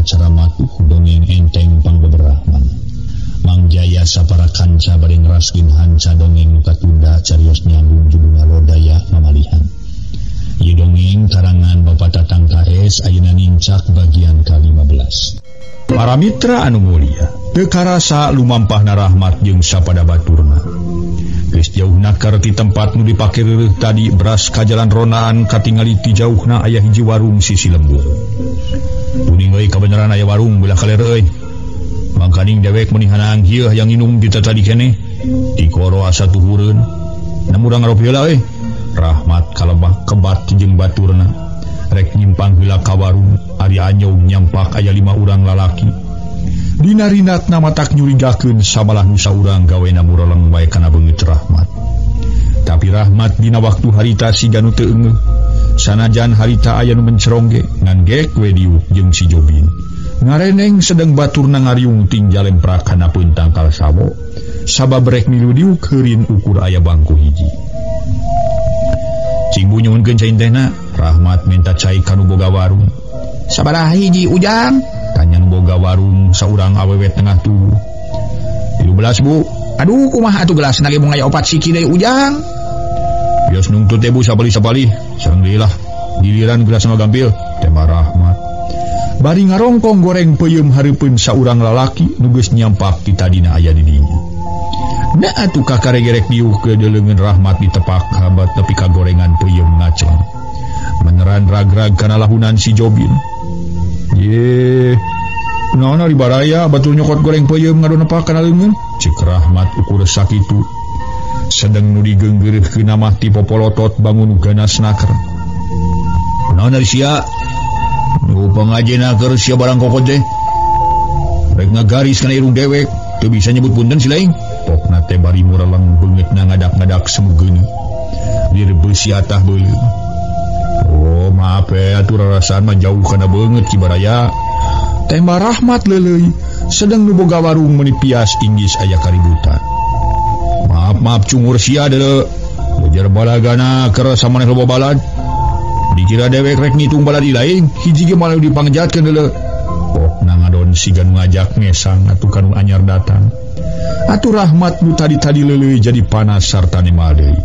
ngacaramatuh dongeng enteng pangbeberahman. Mang Jaya sapara kanca bari ngeraskeun hanca dongeng nu katunda carios nyambung judulna Lodaya Mamalihan. Ieu dongeng karangan Bapak Tatang KS ayeuna nincak bagian ke-15. Para mitra anu mulia, teu karasa lumampahna Rahmat jeung sapada baturna. Geus jauhna keur ti tempat nu dipake reureuh tadi beras ka jalan ronaan katingali ti jauhna aya hiji warung sisi lembur. Kuning euy kabeneran aya warung belah kaler euy. Mangkaning dewek meuni hanang hieuh hayang nginum di tadi keneh. Tikoro asa tuhureun. Namun urang ngaropi heula euy. Rahmat kalebah kebat jeung baturna. Rek nyimpang heula ka warung, ari anyog nyampak aya 5 urang lalaki. Dina rinatna matak nyurigakeun samalah nu saurang gawena mureleng wae kana beungeut Rahmat. Tapi Rahmat dina waktu harita siga nu teu eungeuh. Sanajan harita aya nu mencerong ge, ngan gek we diuk jeung si Jobin. Ngareneng sedeng baturna ngariung ting jalemprak kana tangkal sawo. Sabab rek milu diuk heurin ukur aya bangku hiji. Cing bu nyuhunkeun cai tehna, Rahmat minta cai ka nu boga warung. Sabaraha hiji Ujang? Tanya nu boga warung saurang awewe tengah tubuh. 13 bu. Aduh kumaha atuh gelasna ge mung aya 4 siki deui Ujang. Bios nungtut teh bu sapali-sapali, sareng deui lah. Giliran gelas mah gampil, tema Rahmat. Bari ngarongkong goreng peuyeum hareupeun saurang lalaki nu geus nyampak ti tadina aya di dinya. Nah atuh kakaregerek diuk ke deleungeun Rahmat ditepak habat tepi ka gorengan peuyeum ngaceng. Meneran rag-rag kana lahunan si Jobin. Ye, kunaon ari baraya batur nyokot goreng peuyeum ngadu nepak kana leungeun? Cek Rahmat ukur sakitu. Sedeng nu digeunggeureuhkeun mah ti popolotot bangun ganas naker. Kunaon ari sia? Nu pangajena keur sia barang kokot teh. Rek ngagaris kana irung dewek, teu bisa nyebut punten si lain. Pokna teh bari mureleng beungeutna ngadak-ngadak semegeuni. Direbeusi atah beuleum. Oh maaf ya, atuh rarasaan mah jauh kana beungeut ki baraya. Tema Rahmat leuleuy, sedeng nu boga warung meuni pias inggis aya kaributan. Maaf maaf cungur sia deuleu. Ujar balagana keur samaneh loba balad. Dikira dewek rek ngitung balad lain, hiji ge malah dipangjatkeun deuleu. Pokna ngadon siga nu ngajak ngesang atuh ka nu anyar datang. Atuh Rahmat nu tadi-tadi leuleuy jadi panas sarta nemal deui.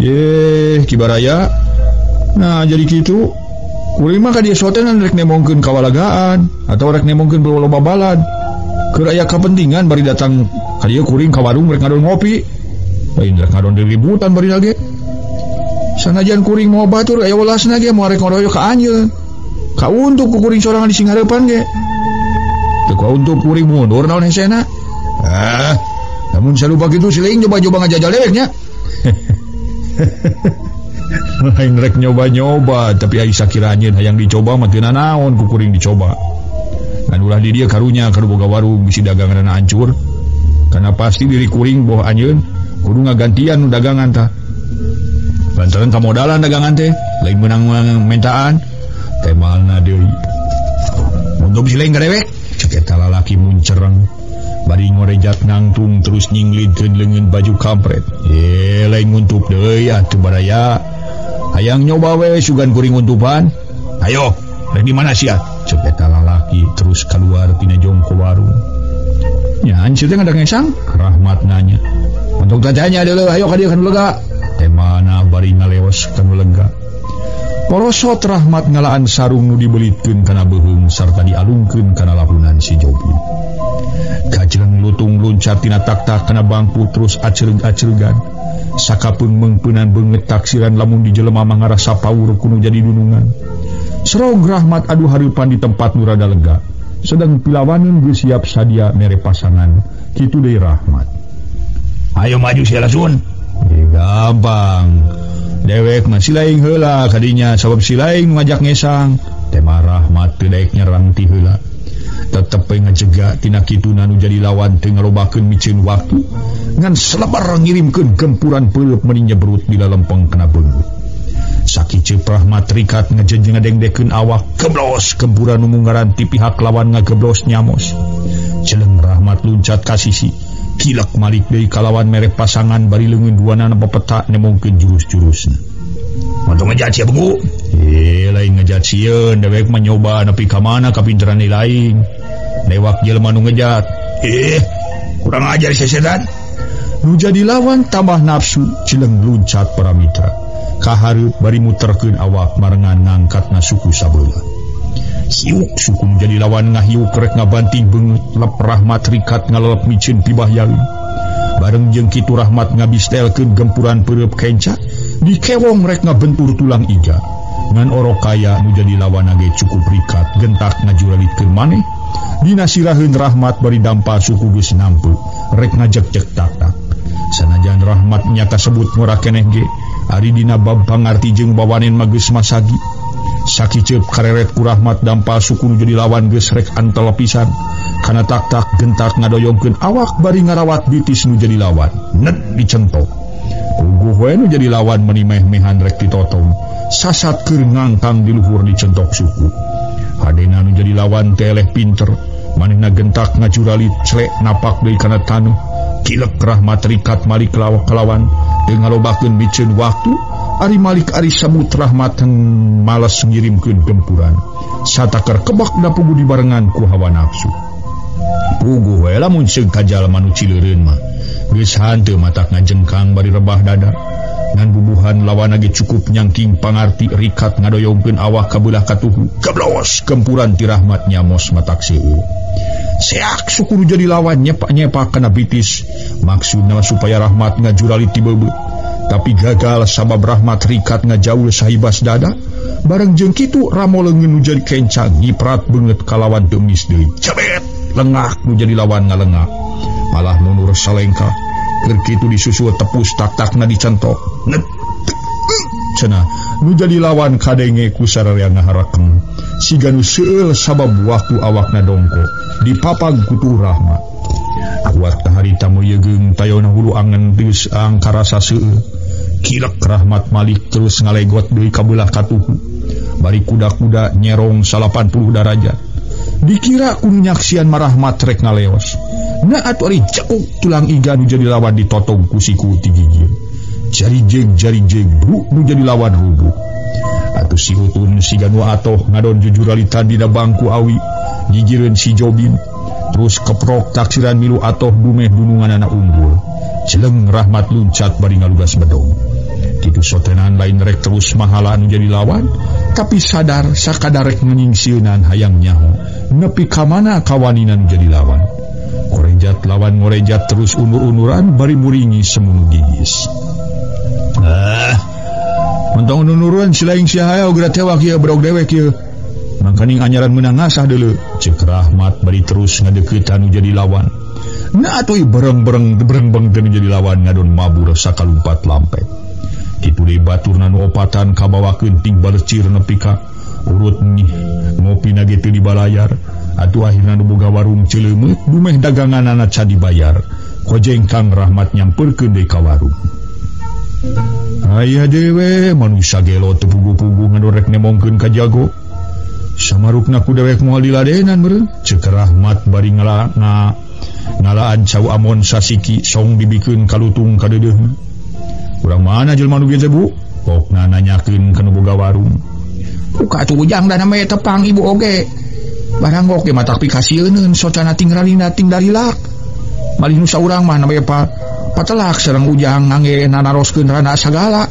Yeh, ki baraya. Nah, jadi kitu. Kuring mah ka dieu sotenan rek nemongkeun kawalagaan atau rek nemongkeun loba balad. Keur aya kapentingan bari datang ka dieu kuring ka warung rek ngadon ngopi. Lain rek ngadon diributan bari lage. Sanajan kuring mau batur aya welasna ge moal rek ngoroyok ka anjeun. Kauntuk ku kuring sorangan di singhareupan ge. Teu kauntuk kuring mundur naon hesena. Ah, namun salupa kitu siling nyoba-nyoba ngajajal dewek nya. Lain rek nyoba-nyoba tapi ai sakira anjeun hayang dicoba mah teu nanaon ku kuring dicoba. Ngan ulah di dieu karunya ka boga warung bisi daganganna hancur. Karena pasti diri kuring boh anjeun kudu ngagantian nu dagangan tah. Lantaran kamodalan dagangan teh lain meunang mentaan temalna deui. Mun bisi lain garewek cek eta lalaki muncereng. Bari ngorejat ngangtung terus nyinglidkeun leungeun baju kampret. Ye lain nguntup deui atuh baraya. Hayang nyoba we sugan kuring nguntupan. Ayo, rek di mana sia? Cek eta lalaki terus keluar tina jongko warung. Nya anjeun teh ngadak ngesang? Rahmat nanya. Untuk tanya deuleu, ayo ka dieu kan lega. Temana bari ngaleos kan lega. Porosot Rahmat ngalaan sarung nu dibelitkeun kana beuheung sarta dialungkeun kana lahunan si Jobin. Kajreng lutung luncat tina taktak kana bangku terus acereg-aceregan. Sakapeung meungpeunan beungeut taksiran lamun di jelema mah ngarasa paur kudu jadi dunungan. Serog Rahmat adu hareupan di tempat nu rada lega. Sedang pilawaneun geus siap sadia mere pasangan. Kitu deui Rahmat. Ayo maju sia lasun. Gampang. Dewek mah si laing heula kadinya sabab si laing ngajak ngesang. Tema Rahmat teu daek nyerang ti heula. Tetep we ngajega tina kituna nu jadi lawan teu ngalobakeun miceun waktu. Ngan selebar ngirimkeun gempuran peuleub meuni nyebrut di lalempeng kana beungeut. Sakitu Rahmat rikat ngajenjeng ngadengdekeun awak geblos gempuran nu munggaran ti pihak lawan ngageblos nyamos. Celeng Rahmat luncat ka sisi. Kilek malik deui kalawan mere pasangan bari leungeun duanana pepetak nemongkeun jurus-jurusna. Mantong ngejat sia bengu. Lain ngejat sieun dewek mah nyoba nepi ka mana kapinteran lain. Newak jelema nu ngejat. Kurang ajar sesedan. Nu jadi lawan tambah nafsu cileng luncat para mitra. Kahareup bari muterkeun awak marengan ngangkatna suku sabeula. Siuk suku nu jadi lawan ngahiuk rek ngabanting beungeut lep Rahmat rikat ngalelep miceun pibahyaeun. Bareng jeung kitu Rahmat ngabistelkeun gempuran peureub kenca, dikewong rek ngabentur tulang iga. Ngan orok kaya nu jadi lawan ge cukup rikat gentak ngajuralitkeun maneh. Dina siraheun Rahmat bari dampa suku geus nampu rek ngajek-jek tak-tak. Sanajan Rahmat nyata sebut ngora keneh ge, ari dina bab pangarti jeung bawanen mah geus masagi. Sakiceup kareret ku Rahmat dampa suku nu jadi lawan geus rek antel pisan. Kana tak-tak gentak ngadoyongkeun awak bari ngarawat bitis nu jadi lawan. Net dicentok. Puguh we nu jadi lawan meuni meh-mehan rek ditotong. Sasat keur ngangkang di luhur dicentok suku. Hadena nu jadi lawan teh eleh pinter. Manehna gentak ngajuralit celek napak deui kana taneuh. Kilek Rahmat rikat malik kalawan teu ngalobakeun miceun waktu. Ari Malik ari sabut Rahmat malas ngirimkeun gempuran. Satakar kebak da puguh dibarengan ku hawa nafsu. Puguh we lamun seug ka jalma nu cileureun mah. Geus hanteu matak ngajengkang bari rebah dada. Ngan bubuhan lawan ge cukup nyangking pangarti rikat ngadoyongkeun awak ka beulah katuhu. Gablos gempuran ti Rahmat nyamos matak seueuh. Seak suku nu jadi lawan nyepak-nyepak kana bitis. Maksudna supaya Rahmat ngajuralit ti bebeut. Tapi gagal sabab Rahmat rikat ngajaul sahibas dada. Bareng jeung kitu ramo leungeun nu jadi kencang nyiprat beungeut kalawan demis deui. Cebet lengah nu jadi lawan ngalengah. Malah mundur salengkah. Keur kitu disusul tepus tak-takna dicentok. Net cenah nu jadi lawan kadenge ku sararea ngaharekem. Siga nu seueul sabab waktu awakna dongko dipapag ku tuh Rahmat. Kuat harita moyegeung tayona hulu angen geus angkarasa seueul. Kilek Rahmat Malik terus ngalegot deui ka beulah katuhu. Bari kuda-kuda nyerong 80 darajat. Dikira ku nyaksian Rahmat rek ngaleos. Na atuh ari cekuk tulang iga nu jadi lawan ditotong ku siku ti gigir. Jari jeng bru nu jadi lawan rubuh. Atuh si Utun siga nu atoh ngadon jujuralitan dina bangku awi. Gigireun si Jobin. Terus keprok taksiran milu atoh dumeh dununganana unggul. Jeleng Rahmat luncat bari ngalugas bedong. Kitu sotenan lain rek terus mahala nu jadi lawan, tapi sadar sakadar rek ngeningsieunan hayang nyaho nepi ka mana kawaninan nu jadi lawan. Korejat lawan ngorejat terus unur-unuran bari muringi semunu gigis. Mentong unur-unuran silaing sia hayo geura tewak ieu bedog dewek ieu. Mangkaning anyaran meunang ngasah deuleu. Ceuk Rahmat bari terus ngadeuketan nu jadi lawan. Na atuh bereng-bereng bereng-beng teu jadi lawan ngadon mabur sakalumpat lampet. Kitu deui baturna nu opatan kabawakeun ting balecir nepi ka urut nih ngopina ge teu dibalayar. Atuh akhirna nu boga warung ceuleumeuh dumeh daganganana can dibayar. Kojengkang Rahmat nyamperkeun deui ka warung. Aya dewe manusia gelo teu puguh-puguh ngadon rek nemongkeun ka jago. Samarukna ku dewek moal diladenan meureun. Ceuk Rahmat bari ngalaan cau amon sasiki song dibikeun kalutung kadeudeuhna. Urang mana jelema nu bieu teh Bu? Pokna nanyakeun ka nu boga warung. Buka atuh ujang da namanya tepang ibu oge. Barang oge matak pikasieuneun socana ting ralina ting darilak. Malih nu saurang mah namanya patelak sareng ujang ngangge nanaroskeun rana sagala.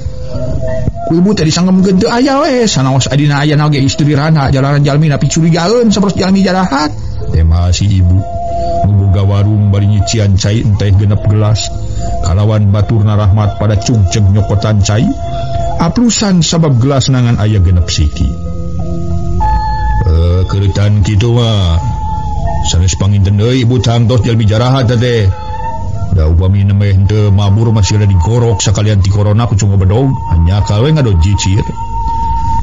Ku ibu teh disanggemkeun teu aya we sanaos adina aya ge istri rana jalanan jalmi na picurigaeun sapertos jalmi jarahat. Tema si ibu nu boga warung bari nyician cai enteh genep gelas. Kalawan baturna Rahmat pada cungceng nyokotan cai. Aplusan sabab gelas nangan aya genep siki. Keuritan kitu mah sanes panginten deui ibu tangtos jalmi jarahat teh. Da upami nemeh henteu mabur masih ada digorok sakalian ti corona ku cungo bedog hanya kawe ngadon cicir.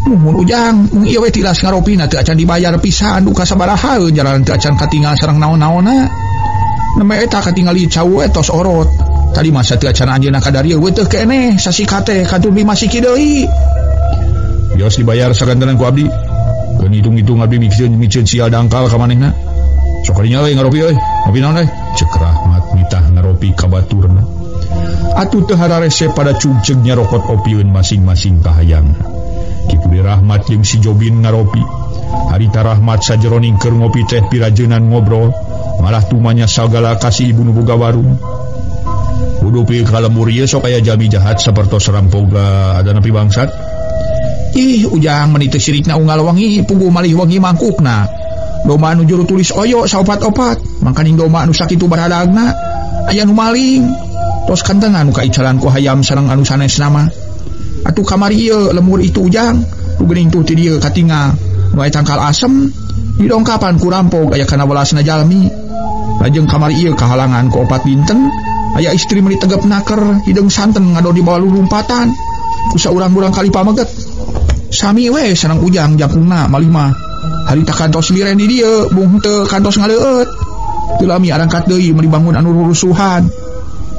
Muhun ujang mung ieu we tilas ngaropina teu acan dibayar pisan duka sabaraha jalan teu acan katinggal sareng naon-naonna. Nemeh eta katingali cau we tos orot. Tadi masa teu acan anjeunna ka darieu we teu keneh sasika teh kantun dimasiki deui. Bios dibayar sagantenan ku abdi. Keun hitung-hitung abdi miceun sial dangkal ka manehna. Sok kadinya we ngaropi euy. Ngopi naon euy? Ceuk Rahmat mitah ngaropi ka baturna. Atuh teu hararese pada cungceung nyarokot opieun masing-masing kahayang. Kitu di Rahmat jeung si Jobin ngaropi. Harita Rahmat sajeroning keur ngopi teh pirajeunan ngobrol, malah tumanya sagala kasih ibu nu boga warung. Kudu pi ka lembur ieu sok aya jalmi jahat sapertos rampoga ada nepi bangsat. Ih, Ujang meni teu sirikna unggal wangi puguh malih wangi mangkukna. Domba anu juru tulis oyo saopat-opat, mangkaning domba anu sakitu baradagna aya nu maling. Tos kantengan nu kaicalan ku hayam sareng anu sanesna mah. Atuh kamari ieu lemur itu Ujang, nu geuning tuh ti dieu katingal. Nu aya tangkal asem didongkapan ku rampog aya kana welasna jalmi. Lajeng kamari ieu kahalangan ku opat dinten, aya istri meuni tegep naker, hideung santen ngadon di bawah lulumpatan. Ku saurang-urang kali pameget. Sami we sareng Ujang jangkungna malih mah. Harita kantos liren di dieu, bung teu kantos ngaleueut. Teu lami arangkat deui meuli bangun anu rurusuhan.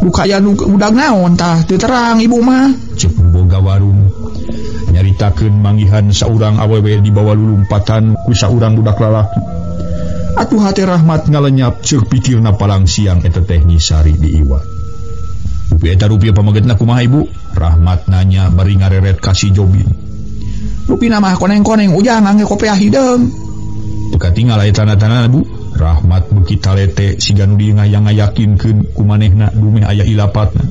Duka aya nu udag naon tah teu terang ibu mah. Ceuk boga warung nyaritakeun manggihan saurang awewe di bawah lulumpatan ku saurang budak lalaki. Atuh hate Rahmat ngalenyap ceuk pikirna palang siang eta teh Nyi Sari diiwat. Rupi eta rupiah pamegetna kumaha ibu? Rahmat nanya bari ngareret ka si Jobin. Rupina mah koneng-koneng Ujang angge kopeah hideung. Teu katingal aya tanda-tandana bu. Rahmat beuki talete siga nu dieu ngayang-ngayakinkeun ku manehna dumeh aya ilapatna.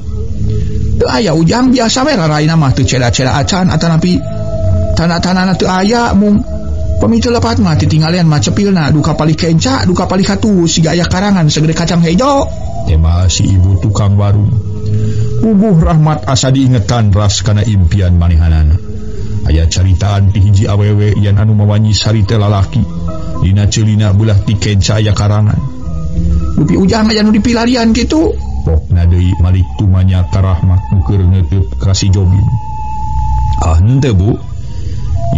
Teu aya Ujang biasa we raraina mah teu ceda-ceda acan atanapi tanda-tandana teu aya mung pami teu lepat mah titinggalian mah cepilna duka palih kenca duka palih katuh siga aya karangan segede kacang hejo. Tema si ibu tukang warung. Puguh Rahmat asa diingetan ras kana impian manehanana. Aya caritaan ti hiji awewe yen anu mawa Nyi Sari teh lalaki. Dina ceulina beulah ti kenca aya karangan. Dupi Ujang aya nu dipilarian kitu. Pokna deui malik tumanya ka Rahmat nu keur neuteut ka si Jobin. Ah henteu bu.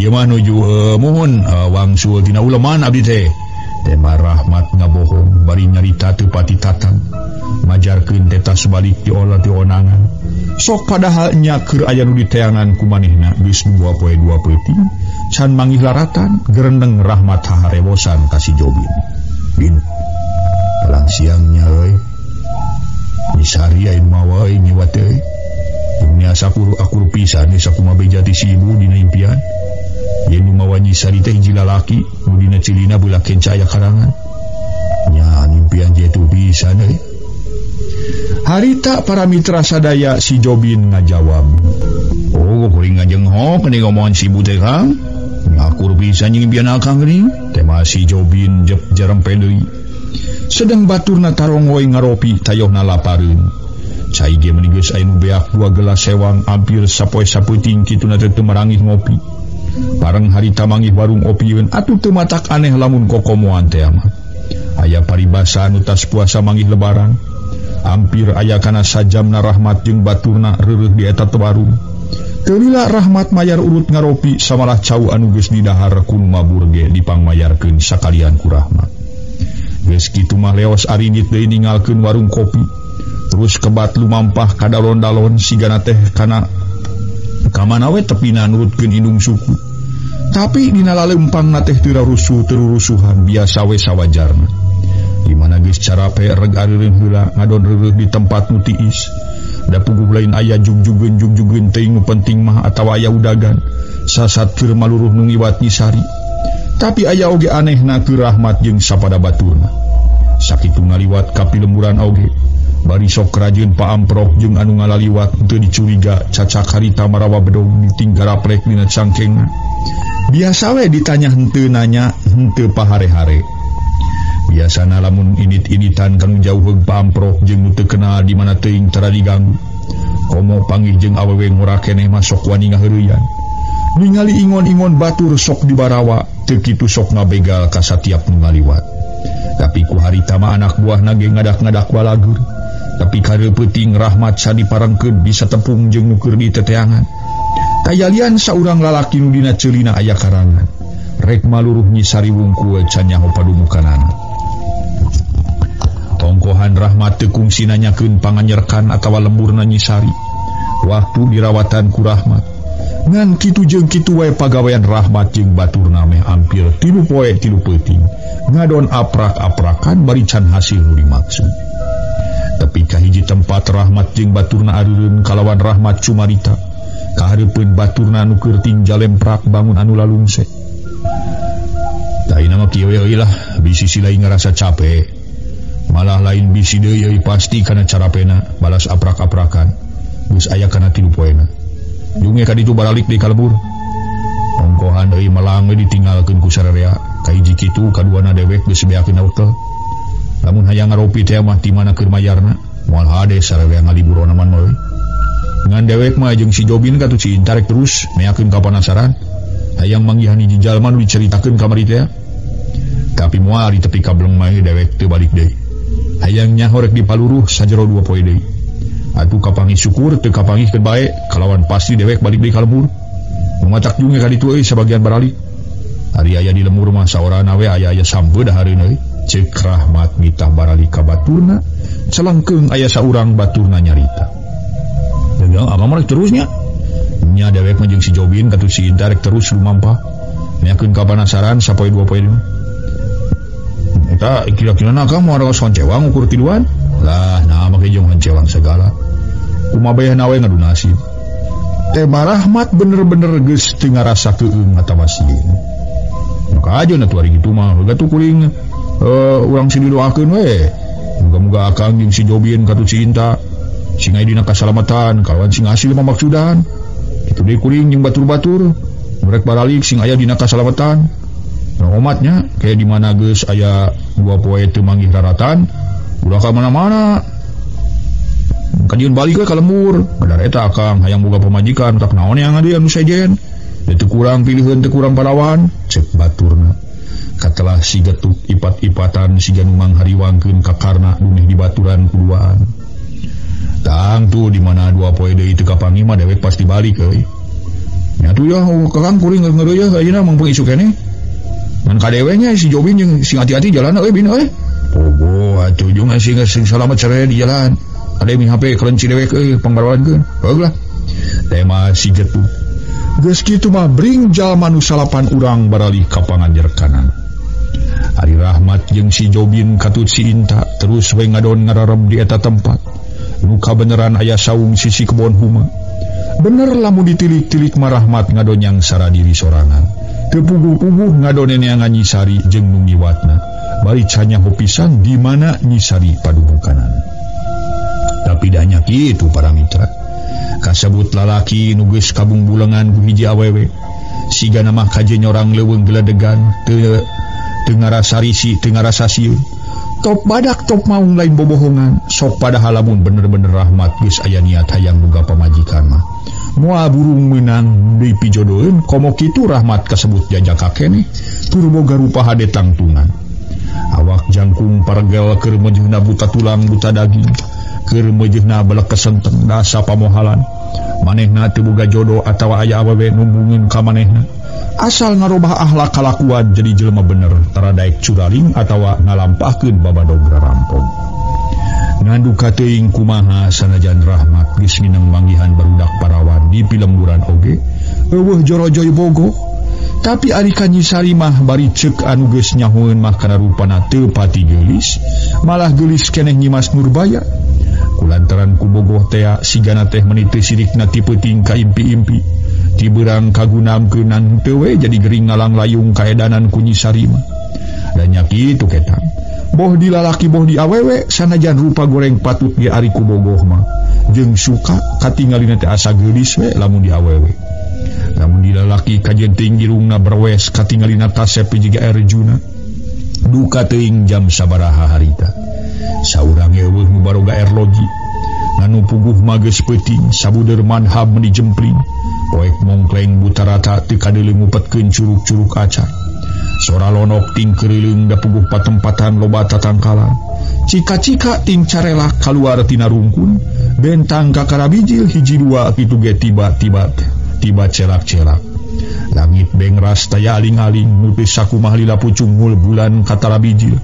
Ieu mah nuju muhun wangsul tina uleman abdi teh. Tema Rahmat ngabohong bari nyarita teu patitatan. Majarkeun teh tas balik diolah ti onangan. Sok padahal nya keur aya nu diteangan ku manehna geus dua poe dua peuting can manggih laratan gerendeng Rahmat haharewosan ka si Jobin. Bin palang siangnya euy. Nyi Sari aya nu mawa euy nyiwat euy. Nya sakur akur pisan sakumaha beja ti si ibu dina impian. Yen nu mawa Nyi Sari teh hiji lalaki nu dina cilina beulah kenca aya karangan. Nya impian jitu pisan euy. Harita para mitra sadaya si Jobin ngajawab. Oh, kuring ngajenghok nih ngomongan si ibu teh Kang. Ngakur pisan jeung impian akang geuning. Tema si Jobin jep jarempe deui. Sedeng baturna tarongoi ngaropi tayohna lapareun. Cai ge meuni geus aya nu beak dua gelas sewang hampir sapoe sapeuting kituna teh teu marangih ngopi. Bareng harita manggih warung opieun atuh teu matak aneh lamun kokomoan teh mah. Aya paribasa anu tas puasa manggih lebaran. Hampir aya kana sajamna Rahmat jeung baturna reureuh di eta warung. Teu lila Rahmat mayar urut ngaropi samalah cau anu geus didahar ku nu mabur ge dipangmayarkeun sakalian ku Rahmat. Geus kitu mah leos arinit deui ninggalkeun warung kopi. Terus kebat lumampah ka dalon-dalon sigana teh kana ka mana we tepina nurutkeun indung suku. Tapi dina lalempangna teh teu rusuh teu rusuhan biasa we sawajarna. Di mana geus carape reg areureun heula ngadon reureuh di tempat nu tiis. Da puguh lain aya jugjugeun teuing nu penting mah atawa aya udagan. Sasat keur maluruh nu ngiwat Nyi Sari. Tapi aya oge anehna keur Rahmat jeung sapada baturna. Sakitu ngaliwat ka pilemburan oge. Bari sok rajin paamprok jeung anu ngalaliwat teu dicuriga cacak harita marawa bedog ditinggal prek dina cangkengna. Biasa we ditanya henteu nanya henteu pahare-hare. Biasana lamun init-initan kanu jauh paamprok jeung nu teu kenal di mana teuing tara diganggu. Komo panggih jeung awewe ngora keneh mah sok wani ngaheureuyan. Ningali ingon-ingon batur sok dibarawa, teu kitu sok ngabegal ka satiap nu ngaliwat. Tapi ku harita mah anak buahna ge ngadak-ngadak balagur. Tapi kareupeting Rahmat sadiparengkeun bisa tepung jeung nu keur diteteangan. Tayalian saurang lalaki nu dina ceulina aya karangan. Rek maluruh Nyi Sari wungkul can nyaho padumukanana. Tongkohan Rahmat teu kungsi nanyakeun panganyerkan atawa lemburna Nyi Sari. Waktu dirawatan ku Rahmat. Ngan kitu jeung kitu wae pagawean Rahmat jeung baturna meh hampir 3 poe 3 peuting. Ngadon aprak-aprakan bari can hasil nu dimaksud. Tapi ka hiji tempat Rahmat jeung baturna areureun kalawan Rahmat cumarita. Kahareupeun baturna nu keur jalemprak bangun anu lalungse. Taina mah kieu euy lah, bisi si lain ngarasa capek. Malah lain bisi deui euy pasti kana carapena, balas aprak-aprakan. Geus aya kana 3 poena. Junge ka ditu baralik deui ka lembur. Ongkohan deui melang we ditinggalkeun ku sararea. Kahiji kitu kaduana dewek geus beakeun autel. Lamun hayang ngaropi teh mah ti mana keur mayarna? Moal hade sararea ngaliburona mah euy. Ngan dewek mah jeung si Jobin katuh si Inta rek terus meakeun ka panasaran. Hayang manggihan hiji jalma nu diceritakeun kamari teh. Tapi moal di tepi kableng mah dewek teu balik deui. Hayang nyaho rek dipaluruh sajero 2 poe deui. Atuh kapanggih syukur teu kapanggih keun bae kalawan pasti dewek balik deui ka lembur. Matak junge ka ditu euy sabagian baralik. Ari aya di lembur mah saorana we aya-aya sampeud dahareun euy. Ceuk Rahmat mitah baralik ka baturna, celengkeung aya saurang baturna nyarita. Deung abang mah terusnya. Nya dewek mah jeung si Jobin katuh si Inta rek terus lumampah. Meakeun ka panasaran sapoe 2 poe deui. Eta kira-kira na kamu harus honcewang ukur tiluan lah, nah make jeung honcewang segala. Kumaha bae nawe ngadu nasib. Tema Rahmat bener-bener geus teu ngarasa keung atawa sieun. Maka aja atuh ari kitu mah, heula tuh kuring urang sing didoakeun we. Muga-muga akang jeung si Jobin katuh si Inta sing aya dina kasalamatan, kalawan sing hasil mamaksudan. Kitu deui kuring jeung batur-batur, merek baralik sing aya dina kasalamatan. Nah, omatnya kayak di mana geus aya 2 poe teu manggih raratan, ulah ka mana-mana. Kajian balik we ka lembur. Padahal eta akang hayang boga pamajikan, tak naon yang adi anu sejen. Teu kurang pilihan, teu kurang parawan, ceuk baturna. Katelah si getuk ipat-ipatan siga nu manghariwangkeun ka karna dumeh dibaturan kuduaan. Tang tuh di mana 2 poe deui teu kapanggih mah dewek pasti balik euy. Nya tuh ya kakang kuring ngeureuyeuh ayeuna mangpung isuk keneh. Ngan kadewenya si Jobin jeung sing hati-hati jalan euy bin euy. Pogo atuh jeung sing selamat cerai di jalan. Ade mi HP kelenci dewek euy pangbarwaankeun. Heug lah. Tema si getuk. Geus kitu mah bring jalma nu salapan urang baralih ka panganjerkanan. Ari Rahmat jeung si Jobin katut si Inta terus we ngadon ngararem di eta tempat. Nu kabeneran aya saung sisi kebon huma. Bener lamun ditilik-tilik mah Rahmat ngadonyang saradiri sorangan. Teu puguh-puguh ngadone neangan Nyi Sari jeung nu ngiwatna. Bari canyaho pisan di mana Nyi Sari padubukanan. Tapi danya kitu para mitra. Kasebut lalaki nu geus kabungbulengan ku hiji awewe. Sigana mah kaje nyorang leuweung geledegan teu ngarasa risi, teu ngarasa sieun. Top badak top maung lain bobohongan. Sok padahal lamun bener-bener Rahmat geus aya niat hayang boga pamajikan mah. Moal burung meunang dipijodoeun komo kitu Rahmat kasebut jajaka keneh tur boga rupa hade tangtungan. Awak jangkung paregel keur mejeuhna buta tulang buta daging, keur mejeuhna belek kesenteng dasa pamohalan. Manehna teu boga jodoh atawa aya awewe numbungeun ka manehna. Asal ngarobah akhlak kalakuan jadi jelema bener tara daek curaling atawa ngalampahkeun babadog rarampong. Nganduka teuing kumaha sanajan Rahmat geus mineng manggihan barudak parawan di pilemburan oge eueuh jorojoy bogo. Tapi ari ka Nyi Sari mah bari ceuk anu geus nyahoeun mah kana rupana teu pati geulis, malah geulis keneh Nyi Mas Nurbaya. Kulantaran ku bogoh tea sigana teh meuni teu sirikna ti peuting ka impi-impi. Ti beurang kagunamkeun teu we jadi gering ngalang layung kaedanan ku Nyi Sari mah. Da nya kitu ketang. Boh di lalaki boh di awewe sanajan rupa goreng patut ge ari ku bogoh mah. Jeung suka katingalina teh asa geulis we lamun di awewe. Lamun di lalaki kajen teuing irungna berwes katingalina kasep jiga Arjuna. Duka teuing jam sabaraha harita. Saurang eueuh nu baroga erlogi. Nganu puguh mah geus peuting sabudeur manhab meuni jempling. Poek mongkleng butarata teu kadeuleu ngupetkeun curug-curug acar. Sora lonok ting kerileung da puguh patempatan loba tatangkalan. Cika-cika ting carelak kaluar tina rungkun, bentang ka karabijil hiji dua kitu ge tiba-tiba tiba celak-celak. Langit bengras taya aling-aling nu teu sakumaha lila pucungul bulan katarabijil.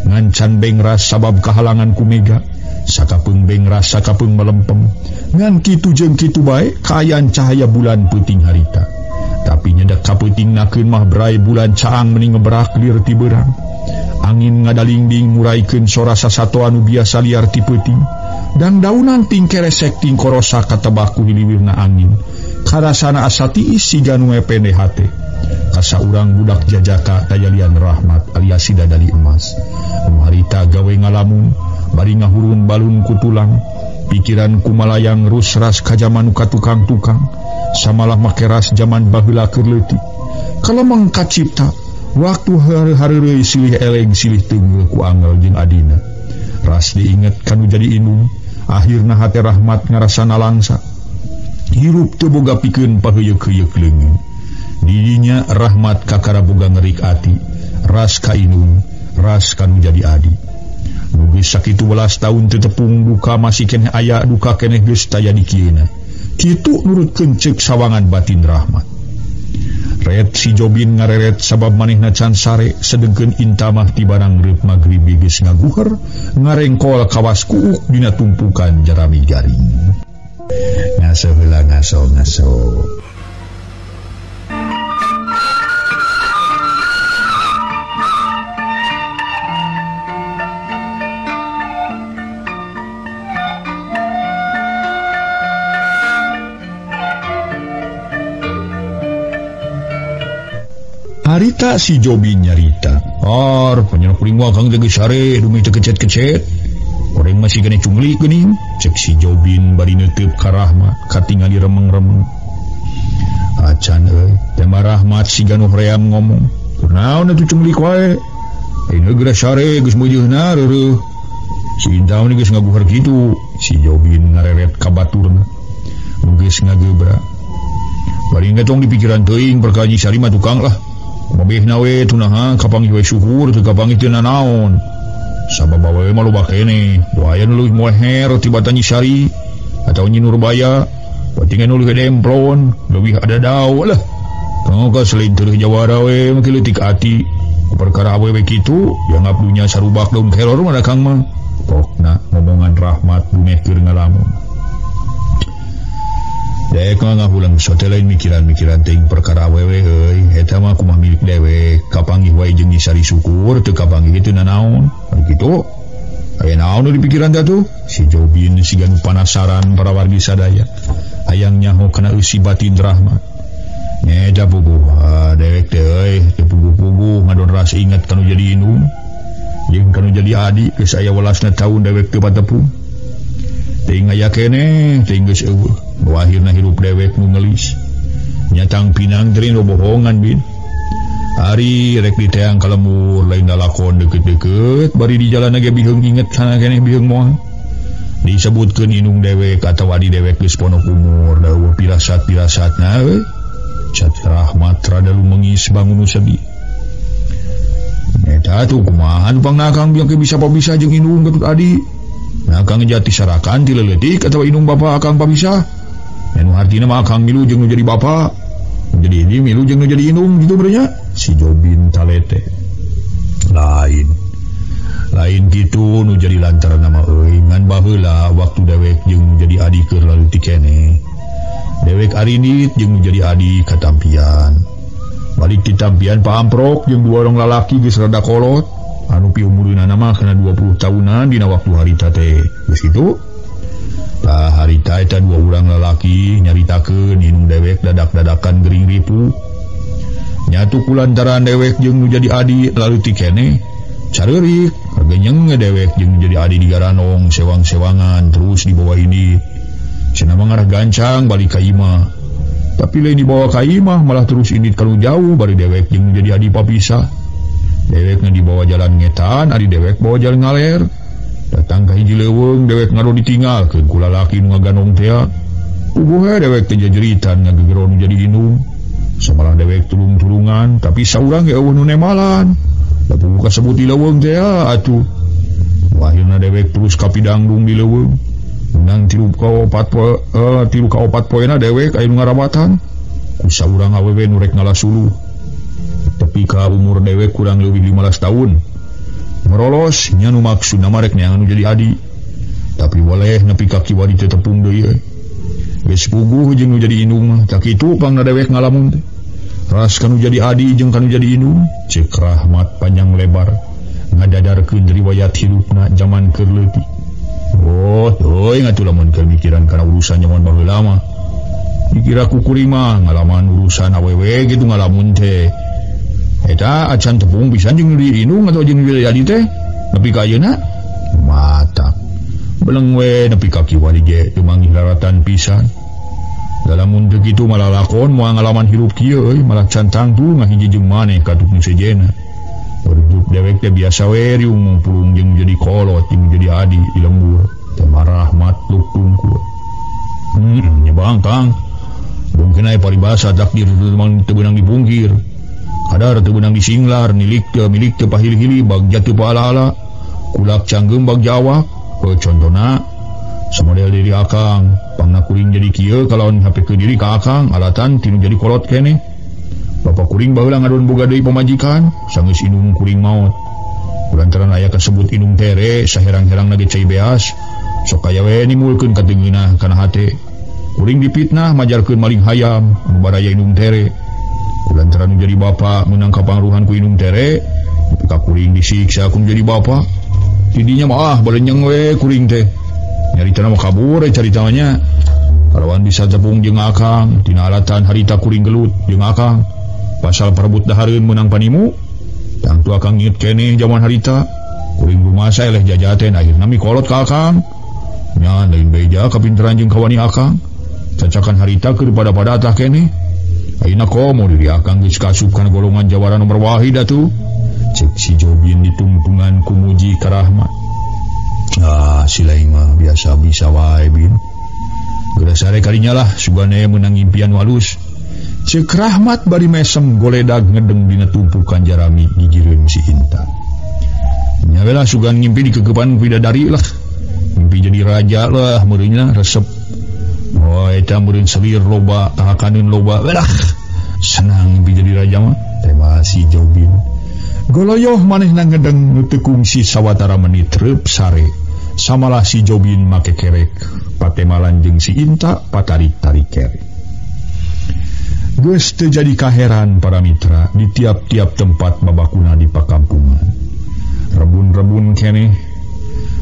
Ngancan bengras sabab kahalangan ku mega, sakapeung bengras sakapeung melempem. Ngan kitu jeung kitu bae kaayaan cahaya bulan peuting harita. Tapi nyedek kapeuting nakeun mah brai bulan caang meni ngebrak lir ti beurang. Angin ngadalingding nguraikeun sora sasato anu biasa liar ti peuting. Dan daunan ting keresek ting korosa katebak ku hiliwirna angin. Karasana asa tiis siga nu pende hate. Kasa urang budak jajaka tajalian Rahmat alias si dadali emas. Nu harita gawe ngalamun bari ngahurun balun ku tulang. Pikiran kumalayang rusras ka jaman ka tukang-tukang. Samalah make ras jaman baheula keur leutik. Kalemeng kacipta waktu hareureui silih eleng silih teunggeul ku angel jeung adina. Ras diinget kanu jadi indung, akhirna hate Rahmat ngarasa nalangsa. Hirup teu boga pikeun paheuyeuk-heuyeuk leungeun. Didinya Rahmat kakara boga ngerik ati, ras ka indung, ras kanu jadi adi. Nu geus sakitu welas taun teu tepung duka masih keneh aya duka keneh geus taya dikieuna. Kitu nurutkeun ceuk sawangan batin Rahmat. Ret si Jobin ngareret sabab manehna can sare sedengkeun intamah ti barang reup magrib geus ngaguher ngarengkol kawas kuuk dina tumpukan jarami garing. Ngaso heula ngaso ngaso. Harita si Jobin nyarita. Ar, panjang kuring mah kang teh geus sare dumeh teu kecet-kecet. Goreng masih kene cungli geuning. Cek si Jobin bari neuteub ka Rahmat katingali remeng-remeng. Acan euy, teh mah Rahmat siga nu hoream ngomong. Kunaon atuh cungli wae? Ayeuna geus sare geus meujeuhna reureuh. Si Indah geus ngaguher kitu. Si Jobin ngareret ka baturna. Nu geus ngagebra. Bari ngetong di pikiran teuing perkara Nyi Sari mah tukang lah. Mabihna we tunaha kapanggih we syukur teu kapanggih teu nanaon. Sabab awewe mah loba keneh. Doa aya nu leuwih moher tibatan Nyi Sari atau Nyi Nurbaya. Penting nu leuwih demplon, leuwih adadau lah. Kanggo ka selain teu jawara we mah leutik ati. Perkara awewe kitu, dianggap dunya sarubak daun kelor mah da Kang mah. Pokna ngomongan Rahmat dumeh keur ngalamun. Dek ngahulang sote lain mikiran-mikiran ting perkara awewe euy, eta mah kumaha milik dewek, kapanggih wae jeung Nyi Sari syukur teu kapanggih teu nanaon. Kitu. Aya naon nu dipikiran teh tuh? Si Jobin siga nu panasaran para wargi sadaya. Hayang nyaho kana eusi batin Rahmat. Nya puguh, dewek teh euy, teu puguh-puguh ngadon ras inget kanu jadi indung. Jeung kanu jadi adi geus aya welasna taun dewek teu patepung. Teuing aya keneh, teuing geus eueuh. Akhirna hirup dewek nu ngelis. Nyatang pinang teuring bohongan bin. Ari rek diteang ka lembur lain lalakon deukeut-deukeut bari di jalan ge biheung inget kana keneh biheung moal. Disebutkeun indung dewek atawa adi dewek geus ponok umur da eueuh pirasat-pirasatna euy. Cat Rahmat rada lumengis bangun nu sedih. Eta tuh kumaha nu pangna Kang biang bisa pabisa jeung indung katut adi. Nah Kang jati sarakan ti leuletik atawa indung bapa akang pabisa. Anu hartina mah akang milu jeung nu jadi bapa. Jadi ini milu jeung nu jadi indung gitu berenya. Si Jobin talete. Lain. Lain kitu nu jadi lantaran nama euy ngan baheula waktu dewek jeung nu jadi adi keur leutik keneh. Dewek arindit jeung nu jadi adi katampian. Balik ti tampian paamprok jeung dua orang lalaki geus rada kolot. Anu piumureunana mah kana 20 tahunan dina waktu harita teh. Geus kitu. Tah harita eta dua urang lalaki nyaritakeun indung dewek dadak-dadakan gering ripu. Nyatu kulantaran dewek jeung nu jadi adi laleutik keneh. Careurik kagenyeng dewek jeung nu jadi adi digaranong sewang-sewangan terus dibawa ini. Cenah mah ngarah gancang balik ka imah. Tapi lain dibawa ka imah malah terus indit ka nu jauh bari dewek jeung nu jadi adi papisah. Dewek dibawa jalan ngetan, adi dewek bawa jalan ngaler. Datang ka hiji leuweung dewek ngado ditinggalkeun ku lalaki nu ngaganong teh. Puguh we dewek teh jejeritan ngagegero nu jadi indung. Samalah dewek tulung-tulungan, tapi saurang ge eueuh nu nemalan. Da puguh kasebut di leuweung teh atuh. Akhirna dewek terus kapidangdung di leuweung. Menang 3 ka 4 poena dewek aya nu ngarawatan. Ku saurang awewe nu rek ngalasuluh. Tapi ka umur dewek kurang leuwih 15 tahun. Merolos nya nu maksudna mah rek neangan nu jadi adi. Tapi boleh nepi ka kiwari teu tepung deui euy. Geus puguh jeung nu jadi indung mah tak kitu pangna dewek ngalamun teh. Ras kanu jadi adi jeung kanu jadi indung, ceuk Rahmat panjang lebar ngadadarkeun riwayat hirupna jaman keur leutik. Oh, euy ngatuh lamun keur mikiran kana urusan jaman baheula mah. Dikira ku kuring mah ngalaman urusan awewe gitu ngalamun teh. Eta acan tepung pisan jeung di indung atau jeung di adi teh nepi ka ayeuna matak. Beleng we nepi ka kiwari ge teu manggih laratan pisan. Lamun teu kitu malah lakon moal ngalaman hirup kieu euy malah can tangtu ngahiji jeung maneh ka tukang sejena. Hirup dewek teh biasa we riung pulung jeung jadi kolot jeung jadi adi di lembur. Teh marah matluk tungkul. Nya bang Kang. Mungkin aya paribasa takdir teu meunang dipungkir. Kadar teu meunang disinglar nilik teu milik teu pahili-hili bagja teu paala-ala. Kulak canggeum bag jawak. Contona samodel diri akang pangna kuring jadi kieu kalawan hapekeun diri ka akang alatan tinu jadi kolot keneh. Bapak kuring baheula ngadon boga deui pamajikan sanggeus indung kuring maot. Kulantaran aya kasebut indung tere saherang-herangna ge cai beas sok aya we nimulkeun katengeunah kana hate. Kuring dipitnah majarkeun maling hayam anu baraya indung tere. Kulantaran jadi bapa meunang kapangruhan ku indung tere nepi ka kuring disiksa ku jadi bapa. Tidinya mah ah balenyeng we kuring teh. Nyaritana mah kabur caritana nya. Kalawan bisa tepung jeung akang tina alatan harita kuring gelut jeung akang. Pasal perebut dahareun meunang panimu. Tangtu akang nyeut keneh jaman harita. Kuring rumasa eleh jajaten akhirna mikolot ka akang. Nya lain beja kapinteran jeung kawani akang. Cacakan harita keur pada-pada tah keneh. Ayeuna komo diri akang geus kasup kana golongan jawara nomor wahid atuh. Cek si Jobin ditungtungan ku muji ka Rahmat. Ah, si lain mah biasa bisa wae bin. Geura sare kalinya lah sugane meunang impian walus. Cek Rahmat bari mesem goledag ngedeng dina tumpukan jarami gigireun si Intan. Nya we lah sugan ngimpi dikekepan bidadari lah. Mimpi jadi raja lah meureunnya resep. Oh eta meureun selir loba, tahakaneun loba. Lah senang mimpi jadi raja mah. Tema si Jobin. Goloyoh manehna ngedeng nu teu kungsi sawatara menit reup sare. Samalah si Jobin make kerek, patemalan jeung si Inta patarik-tarik kerek. Geus teu jadi kaheran para mitra di tiap-tiap tempat babakuna di pakampungan. Rebun-rebun keneh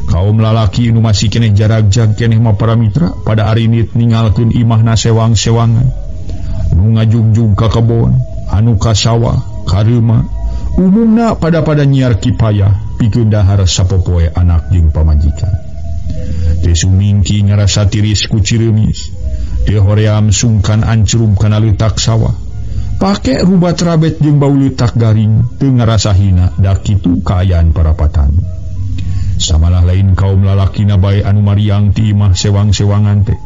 kaum lalaki nu masih keneh jaragjag keneh mah para mitra pada arinit ningalkeun imahna sewang-sewangan. Nu ngajugjug ka kebon, anu ka sawah, ka reuma. Umumna pada-pada nyiar kipayah pikeun dahar sapopoe anak jeung pamajikan. Teu sumingki ngarasa tiris ku cireumis. Teu hoream sungkan ancrum kana leutak sawah. Pake rubat rabet jeung bau leutak garing teu ngarasa hina da kitu kaayaan para patani. Samalah lain kaum lalakina bae anu mariang ti imah sewang-sewangan teh.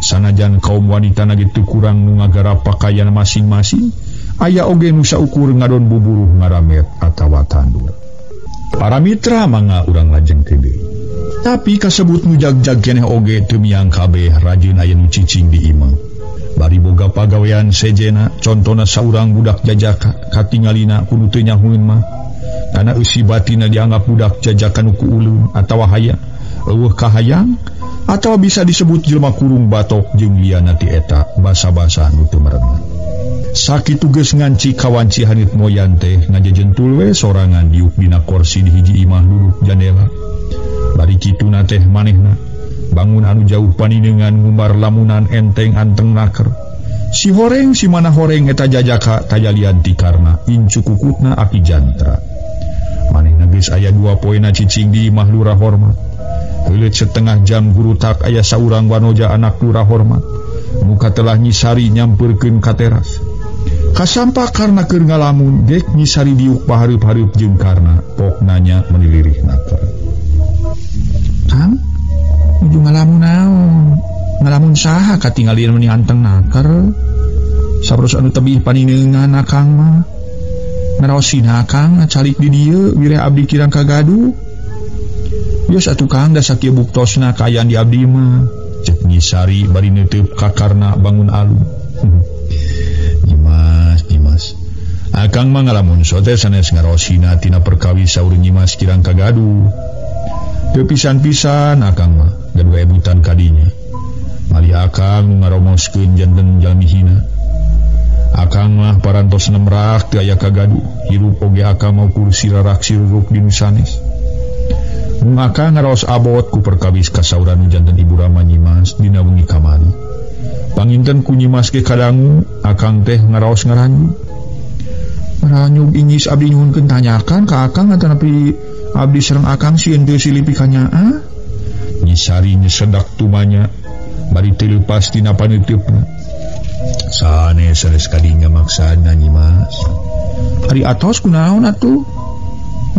Sanajan kaum wanita na ge teu kurang nu ngagarap pakaian masing-masing. Aya oge nu saukur ngadon buburuh ngaramet atawa tandur. Para mitra mangga urang lajeng deui. Tapi kasebut nu jag-jag keneh oge teu miang kabeh rajin aya nu cicing di imah. Bari boga pagawean sejena contona saurang budak jajaka katingalina kudu teu nyahueun mah. Kana eusi batina dianggap budak jajaka nu ku ulun atawa hayang eueuh kahayang atawa bisa disebut jelema kurung batok jeung liana ti eta basa-basa nu teu merenah. Sakitu geus nganci kawanci hanit moyan teh ngajejentul we sorangan diuk dina korsi di hiji imah duduk jandela. Bari kituna teh manehna bangun anu jauh paninengan ngumbar lamunan enteng anteng naker. Si horeng si mana horeng eta jajaka tajalian ti karna incu kukutna aki jantra. Manehna geus aya dua poena cicing di imah lurah hormat. Heuleut setengah jam gurutak aya saurang wanoja anak lurah hormat. Muka telah nyisari nyampeurkeun ka teras. Kasampa karna keur ngalamun gek nyisari diuk pahareup-hareup jeung karna pok nanya menilirih naker. Kang, nuju ngalamun naon? Ngalamun saha katingalieun meuni anteng naker? Sabaros anu tebih panineungan akang mah. Ngaraosina akang ngacalik di dieu wireh abdi kirang kagaduh. Geus atuh Kang da sakieu buktosna kaayaan di abdi mah. Cek nyisari bari neuteup ka karna bangun alun. Nyimas, Nyimas. Akang mah ngalamun sote sanes ngarosina tina perkawis saur Nyimas kirang kagaduh. Teu pisan-pisan akang mah gaduh ebutan kadinya. Mali akang ngaromoskeun janten jalmi hina. Akang mah parantos nemrak teu aya kagaduh. Hirup oge akang mau kursi rarak siruruk di nu sanes. Mung akang ngaraos abot ku perkawis kasauran janten Ibu Rama Nyimas dina wengi kamari. Panginten ku Nyimas ge kadangu akang teh ngaraos ngaranyu. Ngaranyug ingis abdi nyuhunkeun tanyakan ka akang atanapi abdi sareng akang sieun teu silih pikanyaah. Nyi Sari nyesedak tumanya bari teu leupas tina paneuteup-na. Sanes sanes kadinya maksana Nyimas. Ari atos kunaon atuh?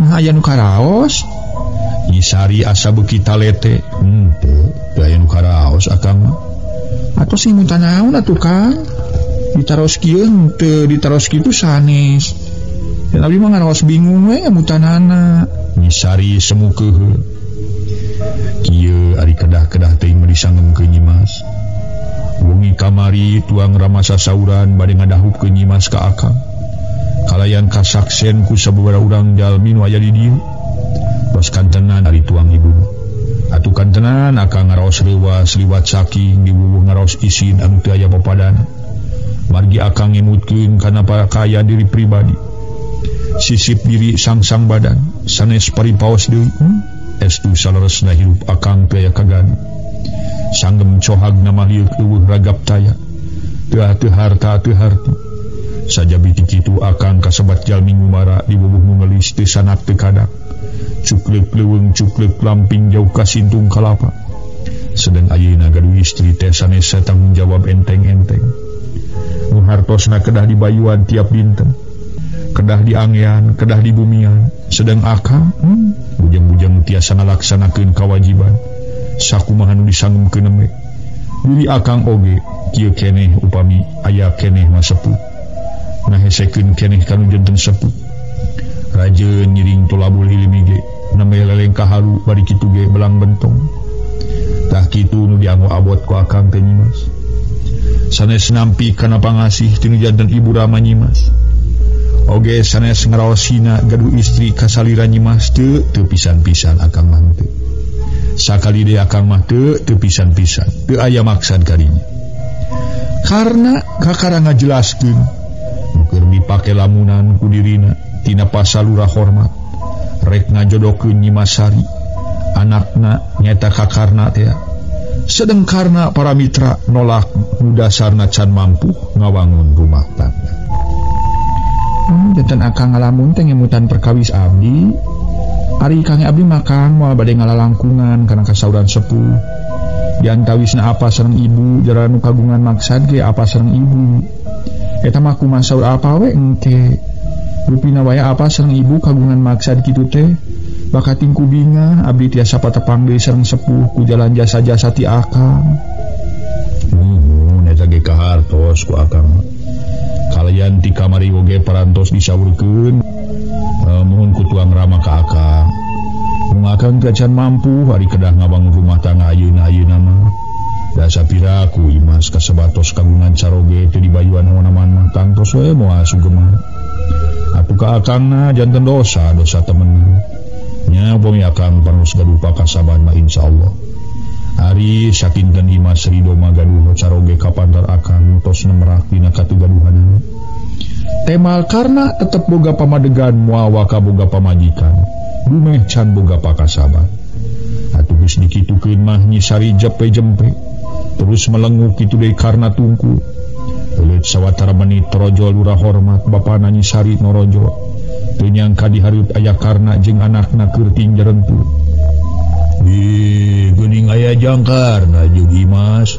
Nah aya nu karaos. Nyi Sari asa beuki talete. Henteu, teu aya nu karaos akang mah. Atos sing mutan naon atuh Kang? Ditaros kieu henteu, ditaros kitu sanes. Dan abdi mah ngaraos bingung we mutanana. Nyi Sari semu keuheul. Kieu ari kedah-kedah teuing mah disangemkeun Nyimas. Wengi kamari tuang Rama sasauran bade ngadahupkeun Nyimas ka akang. Kalayan kasaksen ku sababaraha urang jalmi nu aya di dieu. Tos kantenan ari tuang ibu. Atuh kantenan akang ngaraos reuwas liwat saking diwuwuh ngaraos isin anu teu aya papadana. Margi akang ngemutkeun kana pakaya diri pribadi. Sisip diri sangsang badan sanes paripaos deui. Estu saleresna hirup akang teu aya kagadu. Sanggem cohagna mah lieuk eueuh ragap taya. Teu teu harta teu harti. Sajabi ti kitu akang kasebat jalmi ngumara diwuwuh nu ngeulis teu sanak teu kadak. Cukleuk leuweung cukleuk lamping jauh ka sintung kalapa. Sedang ayeuna gaduh istri teh sanes tanggung jawab enteng-enteng. Nu hartosna kedah dibayuan tiap dinten. Kedah diangean, kedah dibumian. Sedang akang bujang-bujang tiasa ngalaksanakeun kawajiban. Sakumaha nu disangemkeun nembe. Diri akang oge kieu keneh upami aya keneh mah sepuh. Nah hesekeun keneh kanu janten sepuh. Rajeun nyiring tolabul ilmi ge nembe lelengkah halu bari kitu ge belang bentong. Tah kitu nu dianggo abot ku akang teh Nyimas. Sanes nampi kana pangasih tinu janten ibu rama Nyimas. Oge sanes ngaraos hina gaduh istri kasalira Nyimas teu teu pisan-pisan akang mah teu. Sakali deui akang mah teu teu pisan-pisan teu aya maksad kadinya. Karena kakara ngajelaskeun nu keur dipake lamunan ku dirina tina pasalura hormat rek ngajodokeun Nyimas Sari anakna nyata kakarna teh. Sedeng karna para mitra nolak nu dasarna can mampu ngawangun rumah tangga. Janten akang ngalamun teh ngemutan perkawis abdi. Ari kang abdi makan moal bade ngalalangkungan kana kasauran sepuh. Diantawisna apa sareng ibu jara nu kagungan maksad ge apa sareng ibu. Eta mah kumaha saur apa we engke. Rupina wae apa sareng ibu kagungan maksad kitu teh. Bakating ku bingah abdi tiasa patepang deui sareng sepuh ku jalan jasa-jasa ti akang. Muhun eta ge kahartos ku akang. Kalayan ti kamari oge parantos disaurkeun. Muhun ku tuang Rama ka akang. Mung akang teh can mampu ari kedah ngabangun rumah tangga ayeuna-ayeuna mah. Da sapira ku Imas kasebatos kagungan caroge teu dibayuan naon-naon mah tangtos we moal sugema. Atuh ka akangna janten dosa, dosa temen. Nya bumi akang panus gaduh pakasaban mah insyaallah. Ari sakinten Imas Ridho mah gaduh caroge kapantar akang tos nemrak dina katugaduhanana. Temal karna tetep boga pamadegan moal waka boga pamajikan. Dumeh can boga pakasaban. Atuh geus dikitukeun mah Nyi Sari jepe-jempe. Terus melenguk kitu deui karna tungku. Leuleut sawatara menit torojol lurah hormat bapana Nyi Sari norojol. Teu nyangka dihareup aya karna jeung anakna keur tingjarentu. Ih, geuning aya jangkarna jeung Imas.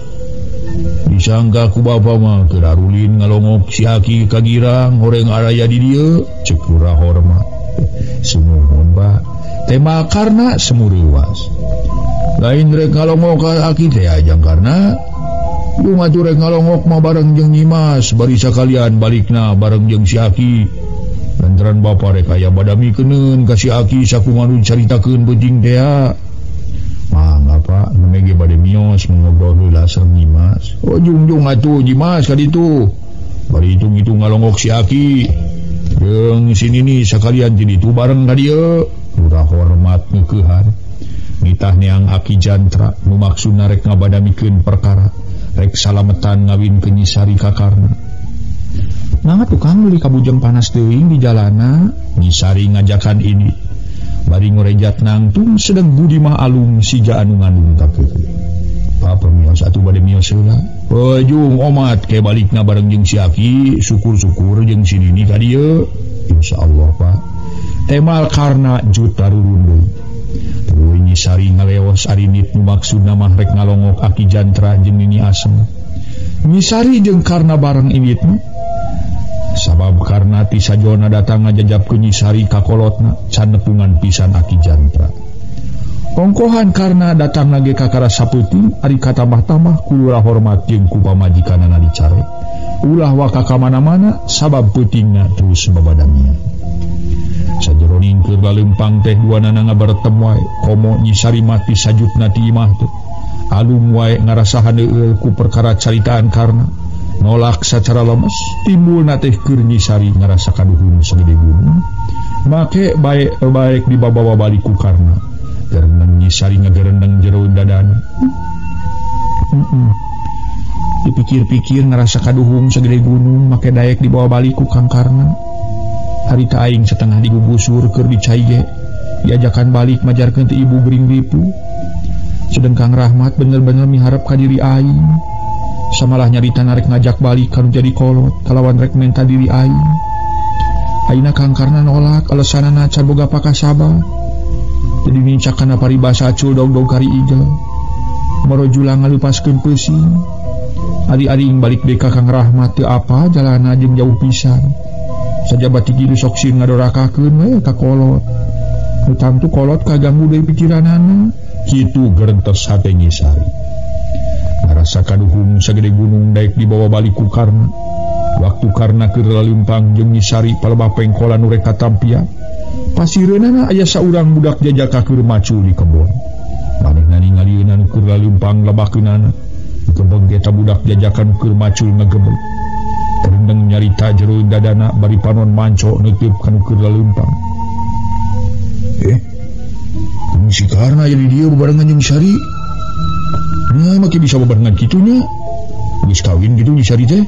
Disangka ku bapa mah keur arulin ngalongok si Aki ka Girang horeng araya di dieu, ceuk lurah hormat. Sumuhun Pak. Tema karna semu reuwas. Lain rek ngalongok ka Aki teh jangkarna. Bunga rek ngalongok mah bareng jeung Nyimas, bari sakalian balikna bareng jeung si Aki. Lantaran bapa rek aya badamikeun ka si Aki sakumaha nu caritakeun penting teh. Mangga Pak, nembe ge bade mios ngobrol heula sareng Nyimas. Oh jungjung atuh Nyimas ka ditu. Bari hitung-hitung ngalongok si Aki. Jeung si Nini sakalian ti ditu bareng ka dieu. Lurah hormat ngeukehan. Nitah neang Aki Jantra nu maksudna rek ngabadamikeun perkara. Rek salametan ngawinkeun Nyi Sari ka Karna. Mangga tukang meuli kabujeng panas teuing di jalana. Nyi Sari ngajakan ini. Bari ngorejat nangtung sedang budi mah alung siga anu ngandung takeuh. Pak pemios atuh bade mios heula. Jung omat ke balikna bareng jeung si Aki, syukur-syukur jeung si Nini ka dieu. Insyaallah Pak. Temal Karna juta rurun deui. Tuluy Nyi Sari ngaleos arinit nu maksudna mah rek ngalongok Aki Jantra jeung Nini Asem. Nyi Sari jeung Karna bareng indit mah. Sabab Karna ti sajona datang ngajajabkeun Nyi Sari ka kolotna can nepungan pisan Aki Jantra. Ongkohan Karna datang lagi kakara sapeuting ari katambah-tambah ku lurah hormat jeung ku pamajikanana dicare. Ulah waka ka mana-mana sabab peutingna terus babadamia. Sajeroning keur lalempang teh duanana ngabaretem wae komo Nyi Sari mati sajutna ti imah teh. Alum wae ngarasa haneueul ku perkara caritaan Karna. Nolak sacara lemes timbulna teh keur Nyi Sari ngarasa kaduhung sagede gunung. Make baik dibabawa balik ku Karna. Gereneng Nyi Sari ngagereneng jero dadana. Dipikir-pikir ngerasa kaduhung segede gunung make daek dibawa balik ku Kang Karna. Harita aing setengah digugusur keur dicai ge. Diajakan balik majarkeun ti ibu gering ripu. Sedeng Kang Rahmat bener-bener miharep ka diri aing. Samalah nyarita narek ngajak balik kanu jadi kolot kalawan rek menta diri aing. Ayeuna Kang Karna nolak alesanana can boga pakasabah. Jadi nincak kana paribasa acul dog-dog kari igel. Marojula ngalupaskeun peusi. Ari-ari balik deui ka Kang Rahmat teu apa jalana jeung jauh pisan. Sajaba ti kitu sok sieun ngadorakakeun we ka kolot. Nu tangtu kolot kaganggu deui pikiranana. Kitu gerentes hate Nyi Sari. Ngarasa kaduhung sagede gunung daek dibawa balik ku Karna. Waktu Karna keur lalimpang jeung Nyi Sari palebah pengkolan nu rek katampian. Pasireunana aya saurang budak jajaka keur macul di kebon. Manehna ningalieun anu keur lalimpang lebakeunana. Gebeg eta budak jajakan keur macul ngagebeg. Terendeng nyarita jero dadana bari panon manco neuteub kanu keur lalimpang. Si Karna aya di dieu bebarengan jeung Sari. Nah, make bisa bebarengan kitu nya. Geus kawin kitu Nyi Sari teh.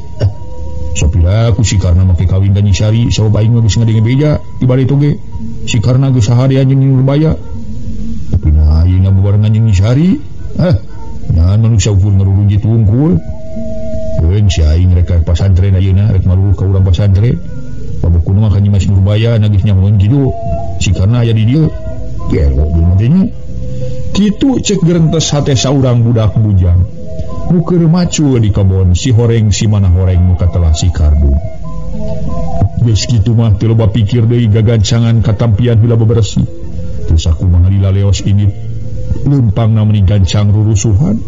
Sopira ku si Karna make kawin ka Nyi Sari, sabab aing mah geus ngadenge beja di bari toge. Si Karna geus sahadean jeung Nyi Nurbaya. Tapi nah ayeuna bebarengan jeung Nyi Sari. Nah manusia ukur ngarurunjit wungkul. Keun si aing rek ka pasantren ayeuna rek maruruh ka urang pasantren. Pabukuna mah ka Nyi Mas Nurbaya nagih nyahoeun kitu. Si Karna aya di dieu. Gelo jeung teh nya. Kitu cek gerentes hate saurang budak bujang. Nu keur macul di kebon si horeng si mana horeng nu katelah si Kardun. Geus kitu mah teu loba pikir deui gagancangan katampian heula bebersih. Terus aku mah laleos ini leumpangna meni gancang rurusuhan.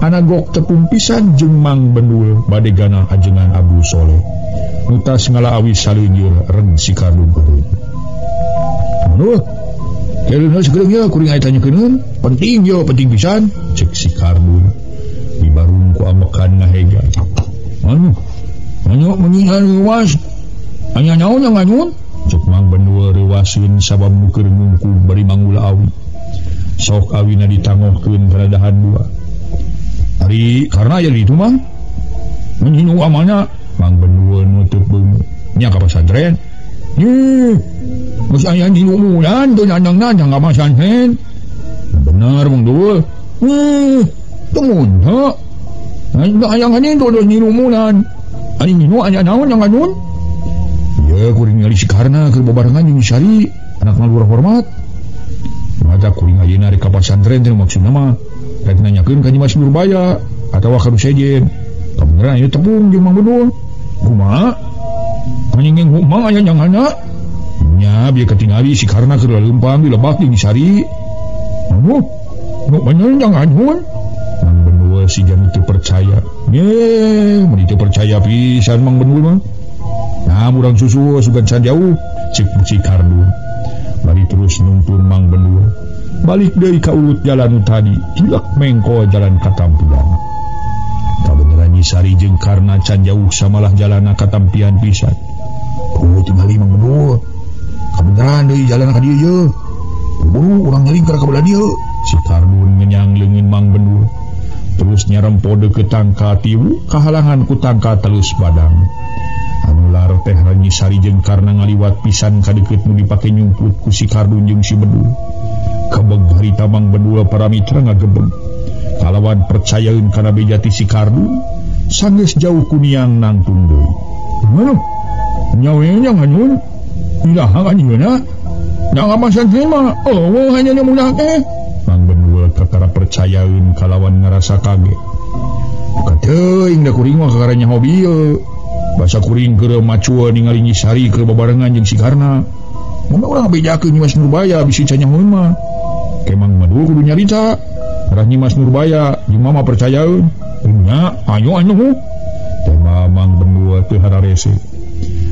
Anagok tepung pisan jeung Mang Bendul bade gana ajengan Abdul Soleh. Nu tas ngala awi saleunjur reng si Kardun keureun. Aduh, kereun sagedeung ye kuring aya tanyakeun. Penting ye, penting pisan cek si Kardun. Dibarung ku amekan ngahega. Anu, anu menyihan ruas. Anya naon yang nganyun? Cek Mang Bendul reuwaseun sabab nu keur ngungkung bari mangula awi. Sok awina ditangohkeun kana dahan dua. Ari karena aya di ditu mah. Menyinu amana Mang Bendul nutup beungeut. Nya ka pasantren. Ye. Geus aya di umuran teu nandang-nandang ka pasantren. Bener Mang Dul. Temun ha. Nah, ayang ani dodos nyirumunan. Ani nyinu aya naon yang nganyun? Ye kuring ningali si Karna keur babarengan jeung Sari, anak lurah hormat. Mata kuring ayeuna rek ka pasantren teh maksudna mah rek nanyakeun ka Nyi Mas Nurbaya atawa ka nu sejen. Kabeneran ieu tepung jeung Mang Bedul. Kumaha? Anjing kumaha aya nyanghana? Nya bieu katingali si Karna keur lalempang dilebak jeung Sari. Aduh, nu bener yang nganyun? Mang Bendul si jam itu percaya. Ye, mun itu percaya pisan Mang Bendul mah. Nah, urang susu sugan can jauh cek si Kardun. Bari terus nuntun Mang Bendul. Balik deui ka urut jalan nu tadi, tilak mengko jalan katampian. Kabeneran Nyi Sari jeung Karna can jauh samalah jalana katampian pisan. Oh, tingali Mang Bendul. Kabeneran deui jalana ka dieu ye. Buru urang nyalingkar ka belah dieu. Si Kardun ngenyang leungeun Mang Bendul. Terus nyarempo deukeut tangka tiwu kahalangan ku tangka telus badang. Anu lar teh Nyi Sari jeung Karna ngaliwat pisan ka deukeut nu dipake nyumput ku si Kardun jeung si Bedul. Kabeg harita Mang Bedul para mitra ngagebeg. Kalawan percayaeun kana beja ti si Kardun, sanggeus jauh kuniang nangtung deui. Mana? Nyawe nya nganyun. Ilaha kanyeuna. Da ngapasan mah. Oh, hanya nya mudah teh. Mang Bendul kakara percayaeun kalawan ngarasa kaget. Buka teuing da kuring mah kakara nyaho bieu. Basa kuring keur macua ningali Nyi Sari keur babarengan jeung si Karna. Mun urang bejakeun Nyi Mas Nurbaya bisi canyahoeun mah. Ke Mang Bendul kudu nyarita. Arah Nyi Mas Nurbaya jeung mama percayaeun. Nya ayo anu. Teh Mang Bendul teu hararese.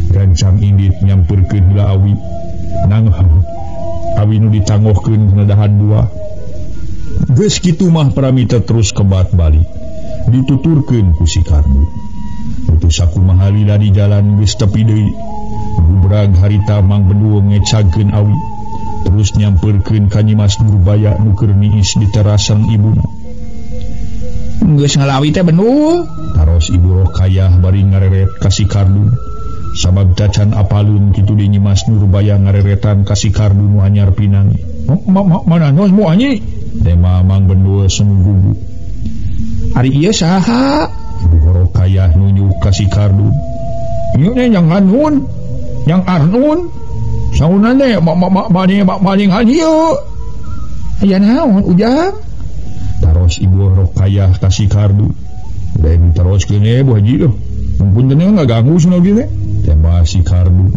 Gancang indit nyamperkeun heula awi. Nang awi nu ditanggohkeun kana dahan buah. Geus kitu mah Pramita terus kebat balik. Dituturkeun ku si Kardun. Utus sakumaha lila di jalan geus tepi deui. Gubrag harita Mang Bendul ngecagkeun awi. Terus nyamperkeun ka Nyi Mas Nurbaya nu keur niis di teras sareng ibuna. Geus ngalawi teh Bendul. Taros Ibu Rokayah bari ngareret ka si Kardun. Sabab tacan apalun kitu di Nyi Mas Nurbaya ngareretan ka si Kardun nu anyar pinang. Mana nos mu anyi? Tema Mang Bendul semu gugu. Ari ieu saha? Ibu Rokayah nunjuk ka si Kardun. Ieu teh yang Hanun, yang Arnun. Sauna teh maning ieu. Aya naon Ujang? Taros Ibu Rokayah ka si Kardun. Da teroskeun we Bu Haji tuh. Mumpun teh ngaganggu cenah oge teh. Tema si Kardun.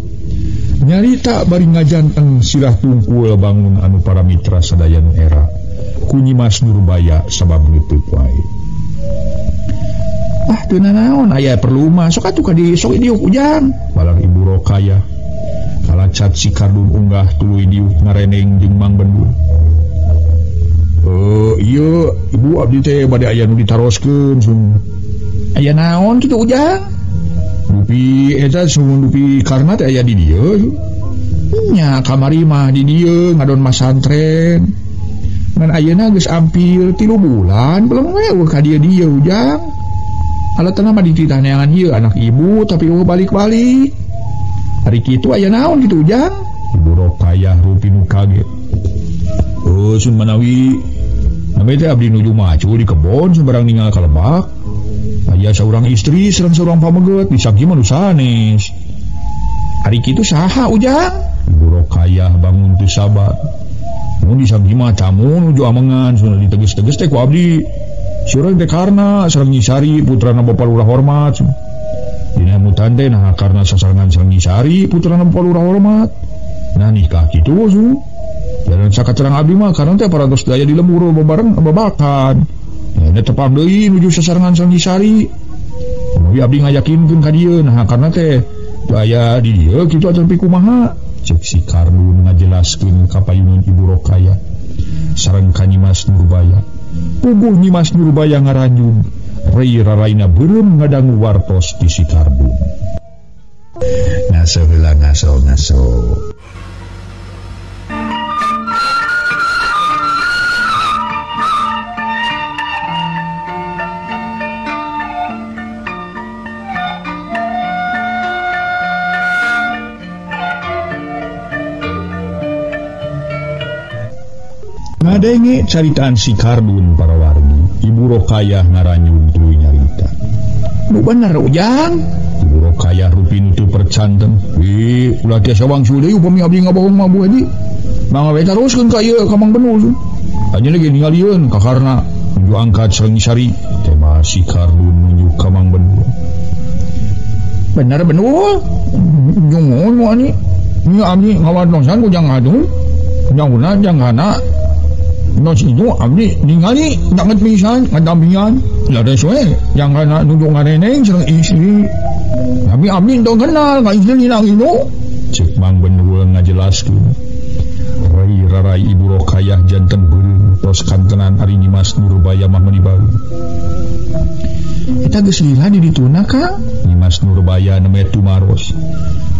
Nyarita bari ngajanteng sirah tungkul bangun anu para mitra sadaya nu era. Ku Nyi Mas Nurbaya sabab neuteuk wae. Ah teu nanaon aya perlu mah sok atuh ka di sok diuk Ujang. Balar Ibu Rokayah. Kalacat si Kardun unggah tuluy diuk ngareneng jeung Mang Bendul. Ieu Ibu abdi teh bade aya nu ditaroskeun sun. Aya naon kitu Ujang? Dupi eta sun dupi Karna teh aya di dieu. Nya kamari mah di dieu ngadon masantren. Ngan ayeuna geus ampir 3 bulan belum we eueuh ka dieu-dieu Ujang. Alatna mah dititah neangan ieu anak ibu tapi eueuh balik-balik. Hari kitu aya naon kitu Ujang? Ibu Rokayah rupi nu kaget. Oh sun manawi nami teh abdi nuju macu di kebon sembarang ningal ka lebak. Aya saurang istri sareng saurang pameget disangki mah nu sanes. Hari kitu saha Ujang? Ibu Rokayah bangun teu sabar. Mun disangki mah tamu nuju amengan sun diteges-teges teh ku abdi. Surang teh Karna sareng Nyi Sari putrana Bapak Lurah Hormat. Dina mutan teh nah karena sasarengan sareng Nyi Sari putrana Bapak Lurah Hormat. Nah nikah kitu su. Jalan sakaterang abdi mah karena teh parantos daya di lembur babareng babakan. Nah tepang deui nuju sasarengan sareng Nyi Sari. Manawi abdi ngayakinkeun ka dieu nah karena teh aya di dieu kitu atuh kumaha. Cek si Kardun ngajelaskeun ka payunun Ibu Rokayah sareng ka Nyi Mas Nurbaya. Puguh Nyi Mas Nurbaya ngaranjung, rei raraina beureum ngadangu wartos ti si Kardun. Ngaso heula ngaso ngaso. Ngadenge caritaan si Kardun para wargi, Ibu Rokayah ngaranjung tuluy nyarita. Nu bener Ujang? Ibu Rokayah rupin teu percanten. Ih, ulah tiasa wangsul deui upami abdi ngabohong mah Bu Haji. Mangga we taroskeun ka ieu ka Mang Bendul. Anjeun ge ningalieun ka Karna nuju angkat sareng Nyi Sari. Tema si Kardun nuju ka Mang Bendul. Bener Bendul? Jungun mu ani. Nya abdi ngawartosan ku Jang Hadun. Jang Jang Hana. Nos itu abdi ningali danget pisan ngadampingan lares we yang kana nuju ngareneng sareng istri. Tapi abdi teu kenal ka istri nang itu. Cek Mang Bendul ngajelaskeun. Rai rarai Ibu Rokayah janten beureum tos kantenan ari Nyi Mas Nurbaya mah meuni baru. Eta geus lila di dituna Kang? Nyi Mas Nurbaya nembe tumaros.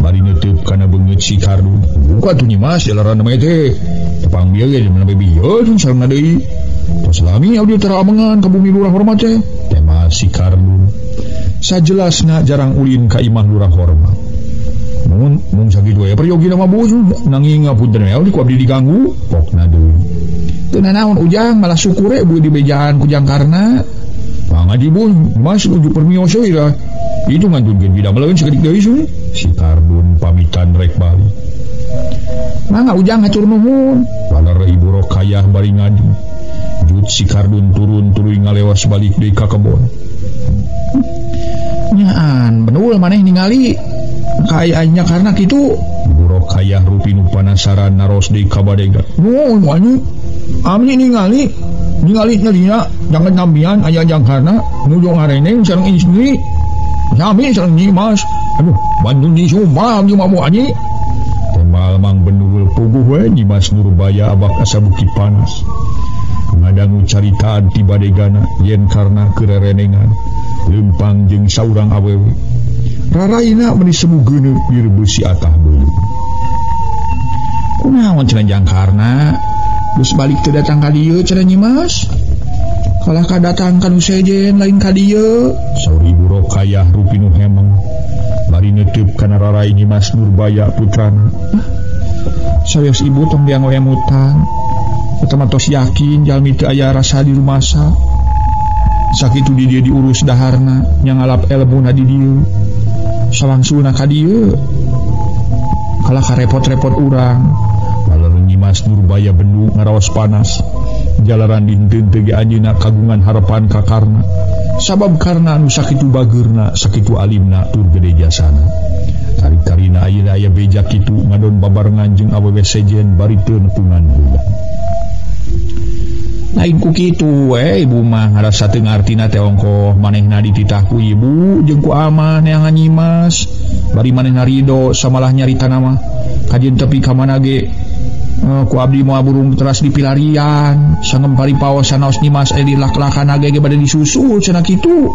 Bari neuteub kana beungeut si Kardun. Buka tuh Nyi Mas jalaran nembe teh. Tepang bieu ge nembe bieu sareng deui. Tos lami abdi tara amengan ka bumi Lurah Hormat teh. Tema si Kardun. Sajelasna jarang ulin ka imah Lurah Hormat. Mun mung sakitu we peryogi mah Bu nanging ngapunten we ku abdi diganggu pokna deui. Teu nanaon Ujang malah syukure bu di bejaan ku Jangkarna. Pangaji bun, Mas nuju permios euy lah. Itu ngantunkeun didameleun sakedik deui sun. Si Kardun pamitan rek balik. Mangga Ujang hatur nuhun. Baler Ibu Rokayah bari ngaju. Jut si Kardun turun tuluy ngalewas balik deui ka kebon. Nyaan benul maneh ningali kaayaannya karena kitu. Ibu Rokayah rupi nu panasaran naros deui ka badega. Nuhun anjing. Amni ningali ningali nyalina jangan nambian aya Jangkarna nuju ngareneng sareng istri. Sami sareng Nyimas. Aduh, bantu nyi sumpah abdi mah anjing. Temal Mang Benul puguh we Nyimas Nurbaya abak asa bukti panas. Ngadangu caritaan ti badegana yen karna kererenengan lempang jeung saurang awewe. Raraina meuni semu geuneuh direbeusi atah beuleum. Kunaon cenah Jangkarna? Geus balik teu datang ka dieu cenah Nyimas. Kalah ka datang ka nu sejen lain ka dieu. Saur Ibu Rokayah rupi nu hemeng. Bari neuteub kana rarai Nyimas Nurbaya putrana. Serius ibu tong dianggo emutan. Eta mah tos yakin jalmi teu aya rasa di rumasa. Sakitu di dieu diurus daharna, nya ngalap elmuna di dieu. Salangsulna ka dieu. Kalah karepot-repot urang. Baler Nyimas Nurbaya bendu ngaraos panas. Jalaran dinten teu ge anjeunna kagungan harepan ka Karna. Sabab Karna anu sakitu bageurna, sakitu alimna tur gede jasana. Kari-karina ayeuna aya beja kitu ngadon babarengan jeung awewe sejen bari teu nepungan heula. Lain ku kitu we ibu mah ngarasa teu ngartina teh ongkoh manehna dititah ku ibu jeung ku amah neangan Nyimas. Bari manehna rido samalah nyaritana mah. Kajeun tepi ka mana ge ku abdi moal burung teras di pilarian sangempari paos sanaos Nyimas aya di lak-lakan ge bade disusul cenah kitu.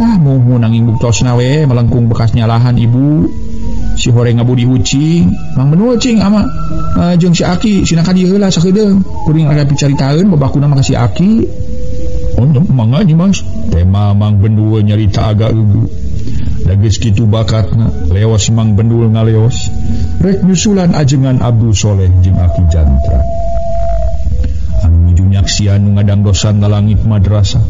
Ah muhun nanging buktosna we melengkung bekas nyalahan ibu. Si horeng ngabudi ucing, Mang Benul cing ama jeung si Aki sina ka dieu heula sakedeung. Kuring aya picaritaeun babakuna mah ka si Aki. Oh, mangga Nyimas. Tema Mang Benul nyarita agak eueuh. Da geus kitu bakatna, leos Mang Benul ngaleos. Rek nyusulan ajengan Abdul Soleh jeung Aki Jantra. Anu nuju nyaksian nu ngadangdosan lalangit madrasah.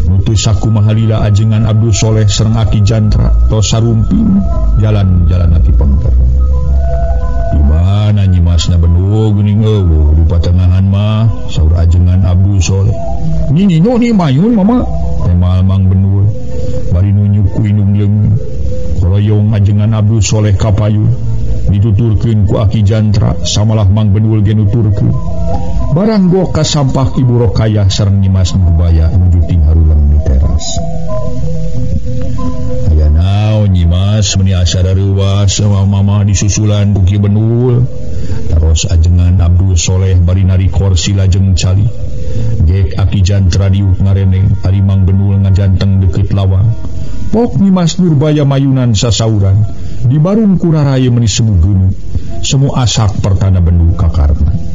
Nutu sakumaha lila ajengan Abdul Soleh sareng Aki Jantra tos sarumping jalan-jalan ati pengker. Di mana Nyimasna Benul geuning eueuh di patengahan mah saur ajengan Abdul Soleh. Nini nu ni mayun mama temal Mang Benul bari nunjuk ku indung leungeun. Koroyong ajengan Abdul Soleh ka payun dituturkeun ku Aki Jantra samalah Mang Benul ge nuturkeun. Barang go ka sampah Ibu Rokayah sareng Nyimas Nurbaya nuju tingharuleng di teras. Aya naon Nyimas meuni asa dareuwas sama mama disusulan ku Ki Benul. Taros ajengan Abdul Soleh bari narikor sila jeung cali. Gek Aki Jantra diuk ngareneng ari Mang Benul ngajanteng deukeut lawang. Pok Nyimas Nurbaya mayunan sasauran di barung ku raraye meuni semu geuneuh. Semu asak pertanda bendu ka Karna.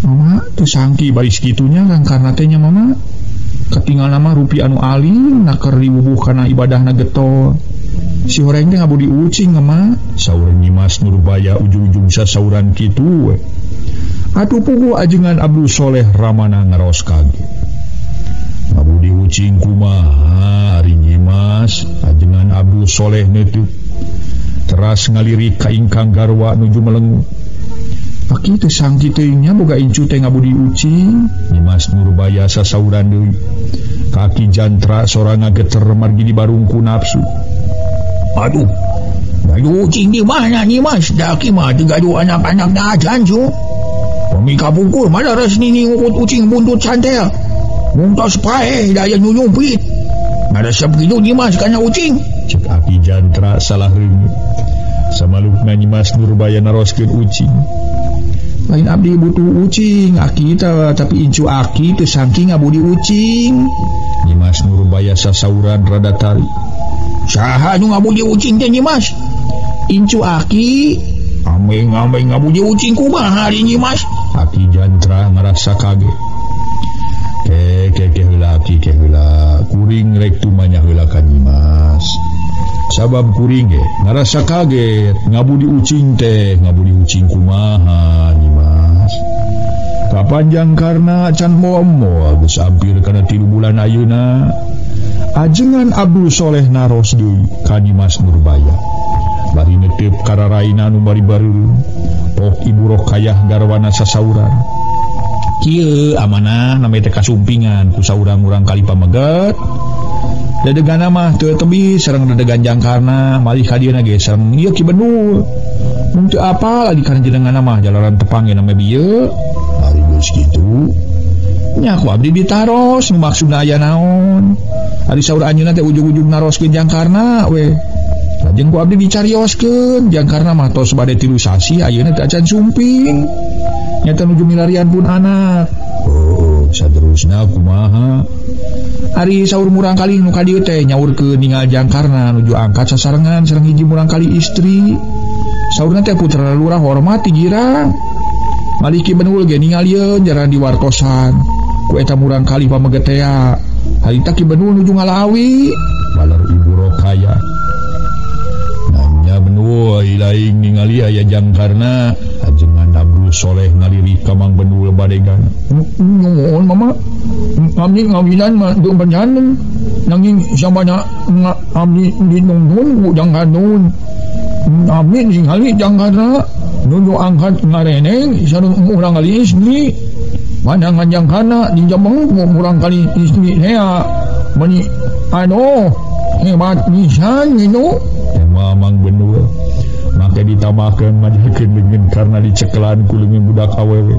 Mama teu sangki bari sakitunya Kang Karna teh nya mama. Katingal nama rupi anu alim na keur diwubuh kana ibadahna getol. Si horeng teh ngabudi ucing mama. Saur Nyimas Nurbaya ujung-ujung sasauran kitu we. Atuh puguh ajengan Abdul Soleh ramana ngaraos kaget. Ngabudi ucing kumaha ari Nyimas ajengan Abdul Soleh neuteut. Teras ngalirik ka ingkang garwa nuju melengu. Aki teh sangki teuing nya boga incu teh ngabudi ucing. Nyimas Nurbaya sasauran deui. Kaki Jantra sorang ngageter margi dibarung ku nafsu. Aduh, gaduh ucing di mana Nyimas? Da aki mah teu gaduh anak-anak na acan cu. Pami kapungkur mah daras nini ngukut ucing buntut santel. Mungtos paeh da aya nu nyumpit. Ngaresep kitu Nyimas kana ucing. Cek Aki Jantra salah reungeut. Samalukna Nyimas Nurbaya naroskeun ucing. Lain abdi butuh ucing aki teh, tapi incu aki teu sangki ngabudi ucing. Nyimas Nurbaya sasauran rada tari. Saha nu ngabudi ucing teh Nyimas? Incu aki. Ameng-ameng ngabudi ucing kumaha ari Nyimas? Aki Jantra ngarasa kaget. Ke heula aki ke heula kuring rek tumanya heula ka Nyimas. Sabab kuring ge ngarasa kaget ngabudi ucing teh, ngabudi ucing kumaha Nyimas. Kapanjang karena can moal geus hampir kana 3 bulan ayeuna. Ajengan Abdul Soleh naros deui ka Nyimas Nurbaya. Bari netep kararaina nu bari bareureuh. Pok Ibu Rokayah garwana sasauran. Kieu amanah name teh kasumpingan ku saurang-urang kali pameget. Dedegana mah teu tebi sareng dedegan jangkarna malih ka dieuna ge sareng ieu Ki Benul. Mun teu apal adi kana jenenganna mah jalaran tepang ge name bieu. Ari geus kitu nya ku abdi ditaros nu maksudna aya naon. Ari saur anjeunna teh ujug-ujug naroskeun jangkarna we. Lajeng ku abdi dicarioskeun jangkarna mah tos bade 3 sasi ayeuna teh acan sumping. Nyata nuju milarian pun anak. Oh, saterusna kumaha? Ari saur murang kali nu ka dieu teh nyaurkeun ninggal jangkarna nuju angkat sasarengan sareng hiji murang kali istri. Saurna teh putra lurah hormat ti girang. Malih Ki Benul ge ningalieun jaran diwartosan. Ku eta murang kali pamegetea. Harita Ki Benul nuju ngalawi. Baler Ibu Rokaya. Nanya Benul lain ningali aya jangkarna. Ajengan Abdul Soleh ngalirih ka Mang Benul badegan. Nuhun mama. Abdi ngawinan mah teu perjanten. Nanging sabada abdi ditungtun ku jangkarna. Abdi ningali jangkarna nuju angkat ngareneng sareng urang kali istri. Pandangan jangkarna dijemeng ku urang kali istri tea. Meuni aduh hebat pisan kitu. Tema Mang Benul. Make ditambahkeun majakeun leungeun karena dicekelan ku leungeun budak awewe.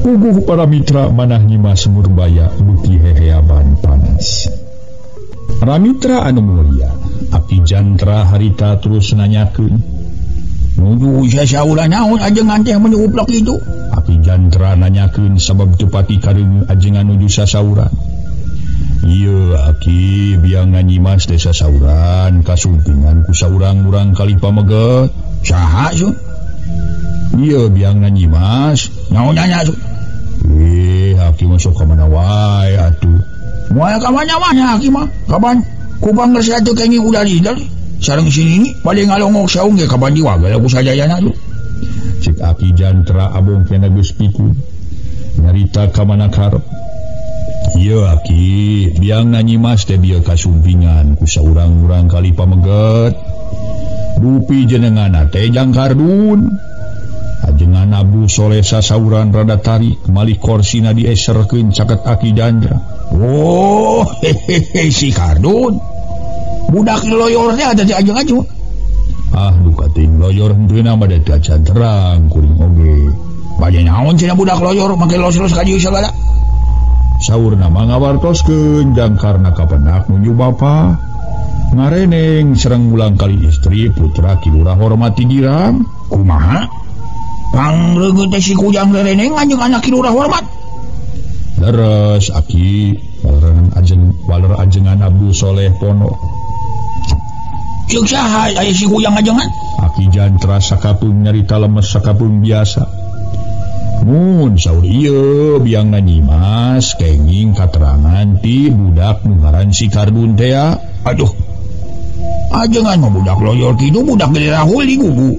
Puguh para mitra manah Nyimas Murbaya beuki heheaban panas. Para mitra anu mulia, Aki Jantra harita terus nanyakeun. Nuju sasauran naon ajengan teh meuni uplok itu? Aki Jantra nanyakeun sabab teu pati kareung ajengan nuju sasauran. Ieu aki biang Nyimas teh sasauran kasumpingan ku saurang-urang kali pameget. Saha su? Ieu biang Nyimas. Naon nanya su? Aki mah sok ka mana wae atuh. Moal ka mana-mana aki mah. Kapan kupang geus atuh kenging udah lidar. Sareng sini bade ngalongok saung ge kapan diwagel ku sajayana tuh. Cek Aki Jantra abong kena geus pikun. Nyarita ka mana karep. Ieu aki biang Nyimas teh bieu kasumpingan ku saurang-urang kali pameget. Dupi jenenganna teh jangkardun. Ajengan Abdul Soleh sasauran rada tarik malih korsina dieserkeun caket Aki Jantra. Oh, hehehe si Kardun. Budak loyor teh ada di ajeng aju. Ah, duka ting loyor henteu mah da teu acan terang kuring oge. Bade naon cenah budak loyor make los-los ka dieu sagala. Saurna mah ngawartoskeun jangkarna kapenak nuju bapa. Ngareneng sareng ulang kali istri putra Ki Lurah Hormati Girang. Kumaha? Pangreungeut teh si Kujang rereneng anjeung anak Ki Lurah Hormat. Leres aki waler ajengan Abdul Soleh Pono. Ceuk saha aya si Kujang ajengan? Aki Jantra sakapeung nyarita lemes sakapeung biasa. Mun saur ieu biang Nyimas kenging katerangan ti budak nu ngaran si Kardun teh. Aduh. Ajengan mah budak loyor kitu budak gede rahul di gugu.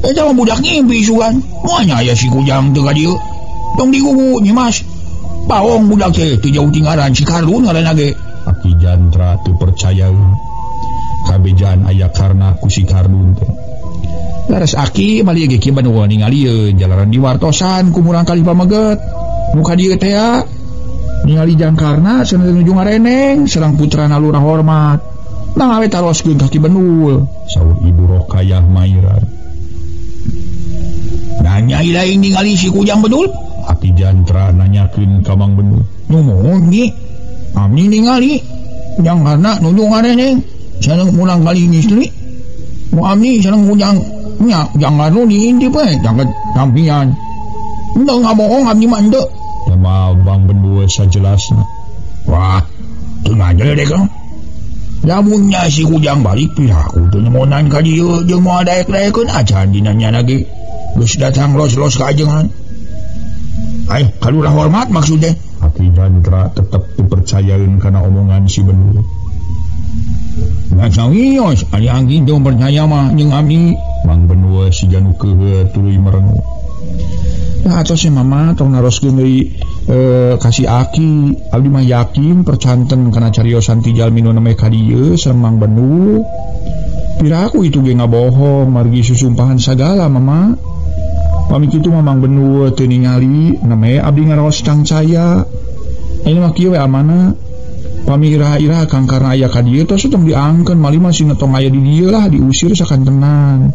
Eta mah budak ngimpi sugan. Moal nya aya si Kujang teu ka dieu. Tong digugu Nyimas. Bawong budak teh teu jauh tinggaran si Kardun ngaranna ge. Aki Jantra teu percaya. Kabejaan aya karna ku si Kardun teh. Laras aki malih ge Ki Benul ningalieun jalaran diwartosan ku murang kali pameget. Nu ka dieu teh ningali jangkarna cenah nuju ngareneng sareng putrana Lurah Hormat. Nah we taroskeun ka Ki Benul. Saur Ibu Rokayah mairan. Nanya lain ningali si Kujang Benul? Aki Jantra nanyakeun ka Mang Benul. Nuhun Ki. Abdi ningali jangkarna nuju ngareneng sareng murang kali istri. Mu abdi sareng Kujang nya jangan nu diintip we jangan tampian. Henteu ngabohong abdi mah henteu. Tema Bang Benul sajelasna. Wah, teu ngajel deh kang. Lamunnya si Kujang balik piraku teu nyemonan ka dieu jeung moal daek-daekeun acan dina nyana ge. Geus datang los-los ka ajengan. Ai, ka Lurah Hormat maksudnya. Aki Jantra tetep teu percayaeun kana omongan si Benul. Ngasawios ari angin teu percaya mah jeung abdi. Mang Benul siga nu keuheuh tuluy merenung. Nah atos sih mama tong naroskeun deui ka si Aki. Abdi mah yakin percanten kana cariosan ti jalmi nu neme ka dieu sareng Mang Benul. Piraku itu ge ngabohong margi susumpahan sagala mama. Pami kitu mah Mang Benul teu ningali neme abdi ngaraos cangcaya. Ayeuna mah kieu we amana. Pami iraha-iraha Kang Karna aya ka dieu tos tong diangkeun malih masih tong aya di dieu lah diusir sakantenan.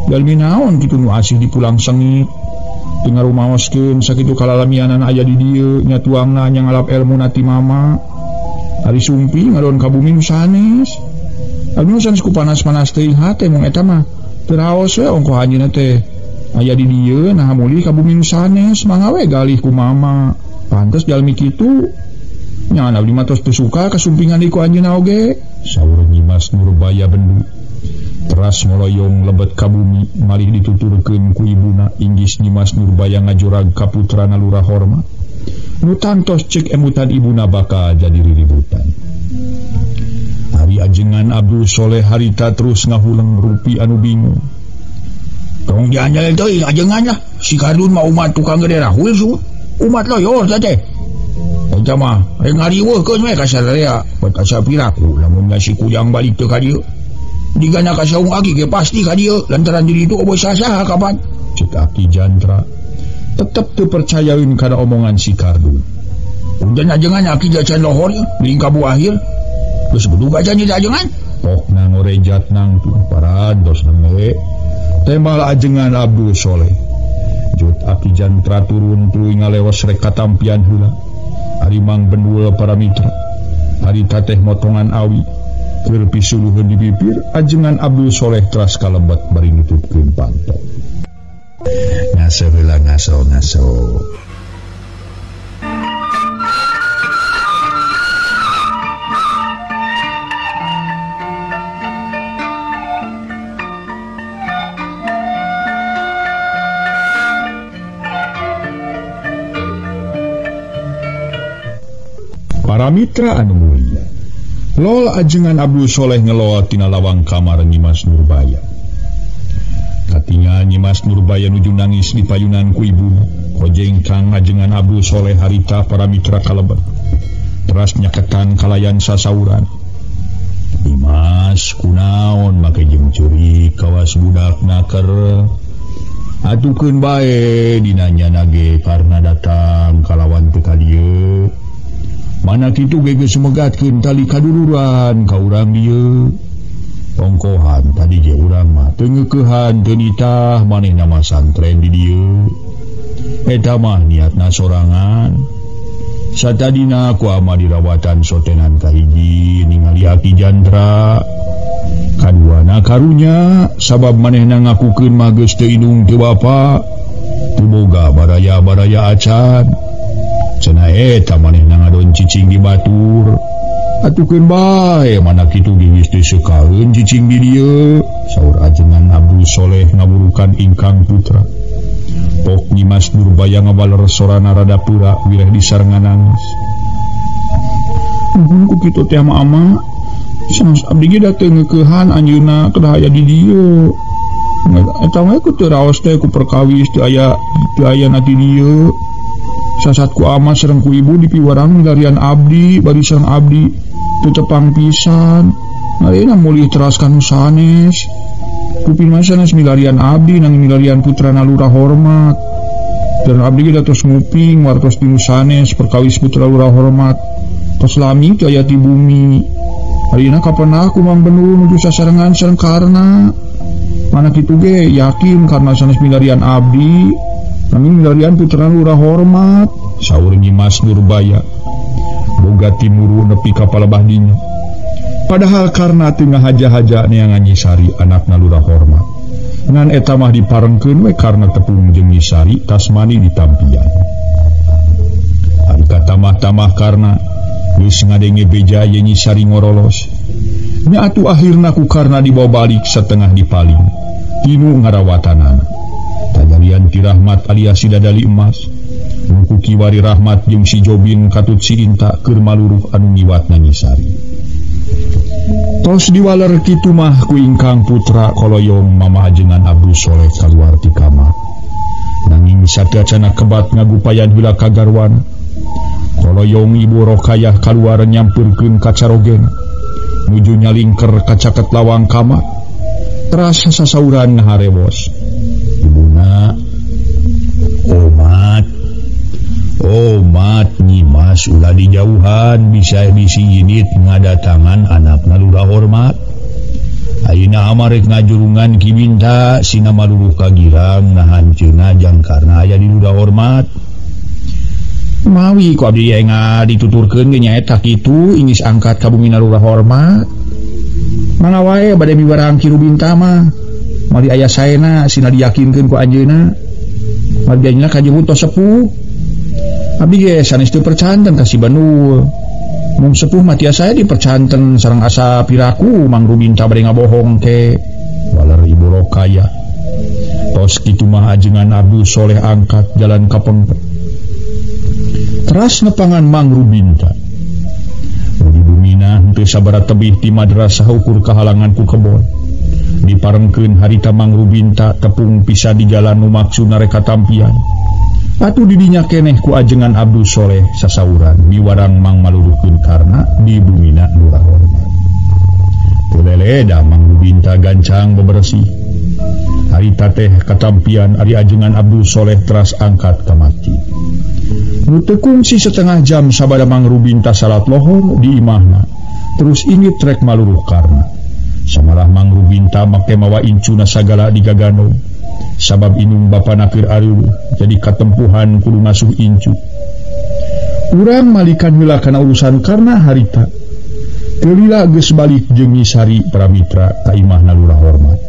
Jalmi naon kitu nu asih dipulang sengit. Teu ngarumaoskeun sakitu kalalamianana aya di dieu nya tuangna nya ngalap elmu na ti mama. Ari sumpi ngadon ka bumi nu sanes. Abdi mah sanes ku panas-panas teuing hate mung eta mah teu raos we ongkoh anjeunna teh. Aya di dieu naha mulih ka bumi nu sanes mangga we galih ku mama. Pantes jalmi kitu. Nya abdi mah tos teu suka kasumpingan deui ku anjeunna oge. Saur Nyimas Nurbaya bendu. Teras ngoloyong lebet ka bumi malih dituturkeun ku ibuna inggis Nyimas Nurbaya ngajurag ka putrana Lurah Hormat. Nu tantos cek emutan ibuna bakal jadi riributan. Ari ajengan Abdul Soleh harita terus ngahuleng rupi anu bingung. Tong dianjal teuing ajengan lah. Si Kardun mah umat tukang gede rahul su. Umat loyor teh. Eta mah rek ngariweuhkeun we ka sadaya buat asa piraku lamun si Kujang balik teu ka dieu. Digana ka saung aki ge pasti ka dieu lantaran diri itu eueuh sasaha kapan. Cek Aki Jantra tetep teu percayaeun kana omongan si Kardun. Punten ajengan aki jacan lohor deui ka buahir. Geus bedug aja nya ajengan. Pokna ngorejat nangtung parantos nembe. Tembal ajengan Abdul Soleh. Jut Aki Jantra turun tuluy ngalewas rek katampian heula. Ari Mang Benul para mitra. Harita teh motongan awi. Keur pisuluheun di bibir ajengan Abdul Soleh teras kalebet bari nutupkeun panto. Ngaso heula ngaso ngaso. Para mitra anu mulia. Lol ajengan Abdul Soleh ngeloa tina lawang kamar Nyimas Nurbaya. Katingal Nyimas Nurbaya nuju nangis di payunan ku ibuna. Kojengkang ajengan Abdul Soleh harita para mitra kalebet. Teras nyaketan kalayan sasauran. Nyimas kunaon make jeung curi kawas budak naker. Atukeun bae dina nyana ge karna datang kalawan teu ka dieu. Mana kitu ge geus megatkeun tali kaduluran ka urang dieu. Ongkohan tadi ge urang mah teu ngeukehan teu nitah manehna mah santren di dieu. Eta mah niatna sorangan. Satadina ku ama dirawatan sotenan kahiji ningali Aki Jantra. Kaduana karunya sabab manehna ngakukeun mah geus teu indung teu bapa. Teu boga baraya-baraya acan. Cenah eta manehna ngadon cicing di batur. Atukeun bae mana kitu geus teu seukaeun cicing di dieu. Saur ajengan Abdul Soleh ngawurukan ingkang putra. Pok Nyimas Nurbaya ngabaler sorana rada pura wireh disarengan nangis. Ku kitu teh ama ama. Sanes abdi ge da teu ngeukehan anjeunna kedah aya di dieu. Eta we ku teu raos teh ku perkawis teu aya na di dieu. Sasat ku ama sareng ku ibu dipiwarang milarian abdi bari sareng abdi teu tepang pisan. Ayeuna mulih teras ka nu sanes. Kuping mah sanes milarian abdi nanging milarian putrana Lurah Hormat. Dan abdi ge tos nguping wartos di nu sanes perkawis putra Lurah Hormat. Tos lami teu aya ti bumi. Ayeuna kapan aku Mang Benul nuju sasarengan sareng Karna. Mana kitu ge yakin karena sanes milarian abdi nanging milarian putra Lurah Hormat. Saur Nyimas Nurbaya boga timuru nepi ka palebah dinya. Padahal Karna teu ngahaja-haja neangan Nyisari anakna Lurah Hormat. Ngan eta mah diparengkeun we karna tepung jeung Nyisari tasmani ditampian. Ari katamah-tamah Karna geus ngadenge beja ye Nyisari ngorolos. Nya atuh akhirna ku Karna dibawa balik setengah dipaling. Tinu ngarawatanana. Tajalian ti Rahmat alias si Dadali Emas. Ku kiwari Rahmat jeung si Jobin katut si Inta keur maluruh anu ngiwatna Nyisari. Tos diwaler kitu mah ku ingkang putra koloyong mama ajengan Abdul Soleh kaluar ti kamar. Nanging sateuacana kebat ngagupayan heula ka garwana. Koloyong Ibu Rokayah kaluar nyampeurkeun ka carogena. Nuju nyalingker ka caket lawang kamar. Teras sasauran ngaharewos. Ibuna, omat, omat nyimas ulah dijauhan bisa bisi yinit ngadatangan anakna Lurah Hormat. Ayeuna amarek ngajurungan Ki Binta sina maluruh ka girang nahan ceuna jangkarna aya di Lurah Hormat. Mawi ku abdi enga dituturkeun ge nyaeta kitu ingis angkat ka bumi Lurah Hormat. Mana wae bade miwarang Ki Rubinta mah. Mali aya saena sina diyakinkeun ku anjeunna. Margi anjeunna kajeuh tos sepuh. Abdi ge sanes teu percanten ka si Banul. Mung sepuh mah tiasa dipercanten sareng asa piraku Mang Rubinta bade ngabohong teh. Waler Ibu Rokayah. Tos kitu mah ajengan Abdul Soleh angkat jalan ka pengpet. Teras nepangan Mang Rubinta. Di bumina henteu sabaraha tebih ti madrasah ukur kahalangan ku kebon. Diparengkeun harita Mang Rubinta tepung pisan di jalan nu maksudna rek katampian. Atuh didinya keneh ku ajengan Abdul Soleh sasauran miwarang Mang maluruhkeun karna di bumina Lurah Hormat. Teu leleda Mang Rubinta gancang bebersih. Harita teh katampian ari ajengan Abdul Soleh teras angkat ka masjid. Nu teu kungsi setengah jam sabada Mang Rubinta salat lohor di imahna. Terus inggit rek maluruh karna. Samalah Mang Rubinta make mawa incuna sagala di gagano. Sabab inung bapana keur areueuh jadi katempuhan kudu ngasuh incu. Urang malikan heula kana urusan karna harita. Teu lila geus balik jeung Nyi Sari Pramitra ka imahna Lurah Hormat.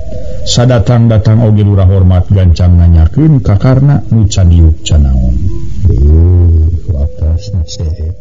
Sadatang-datang oge Lurah Hormat gancang nanyakeun ka karna nu can diuk canaon. Ku atas nasihat.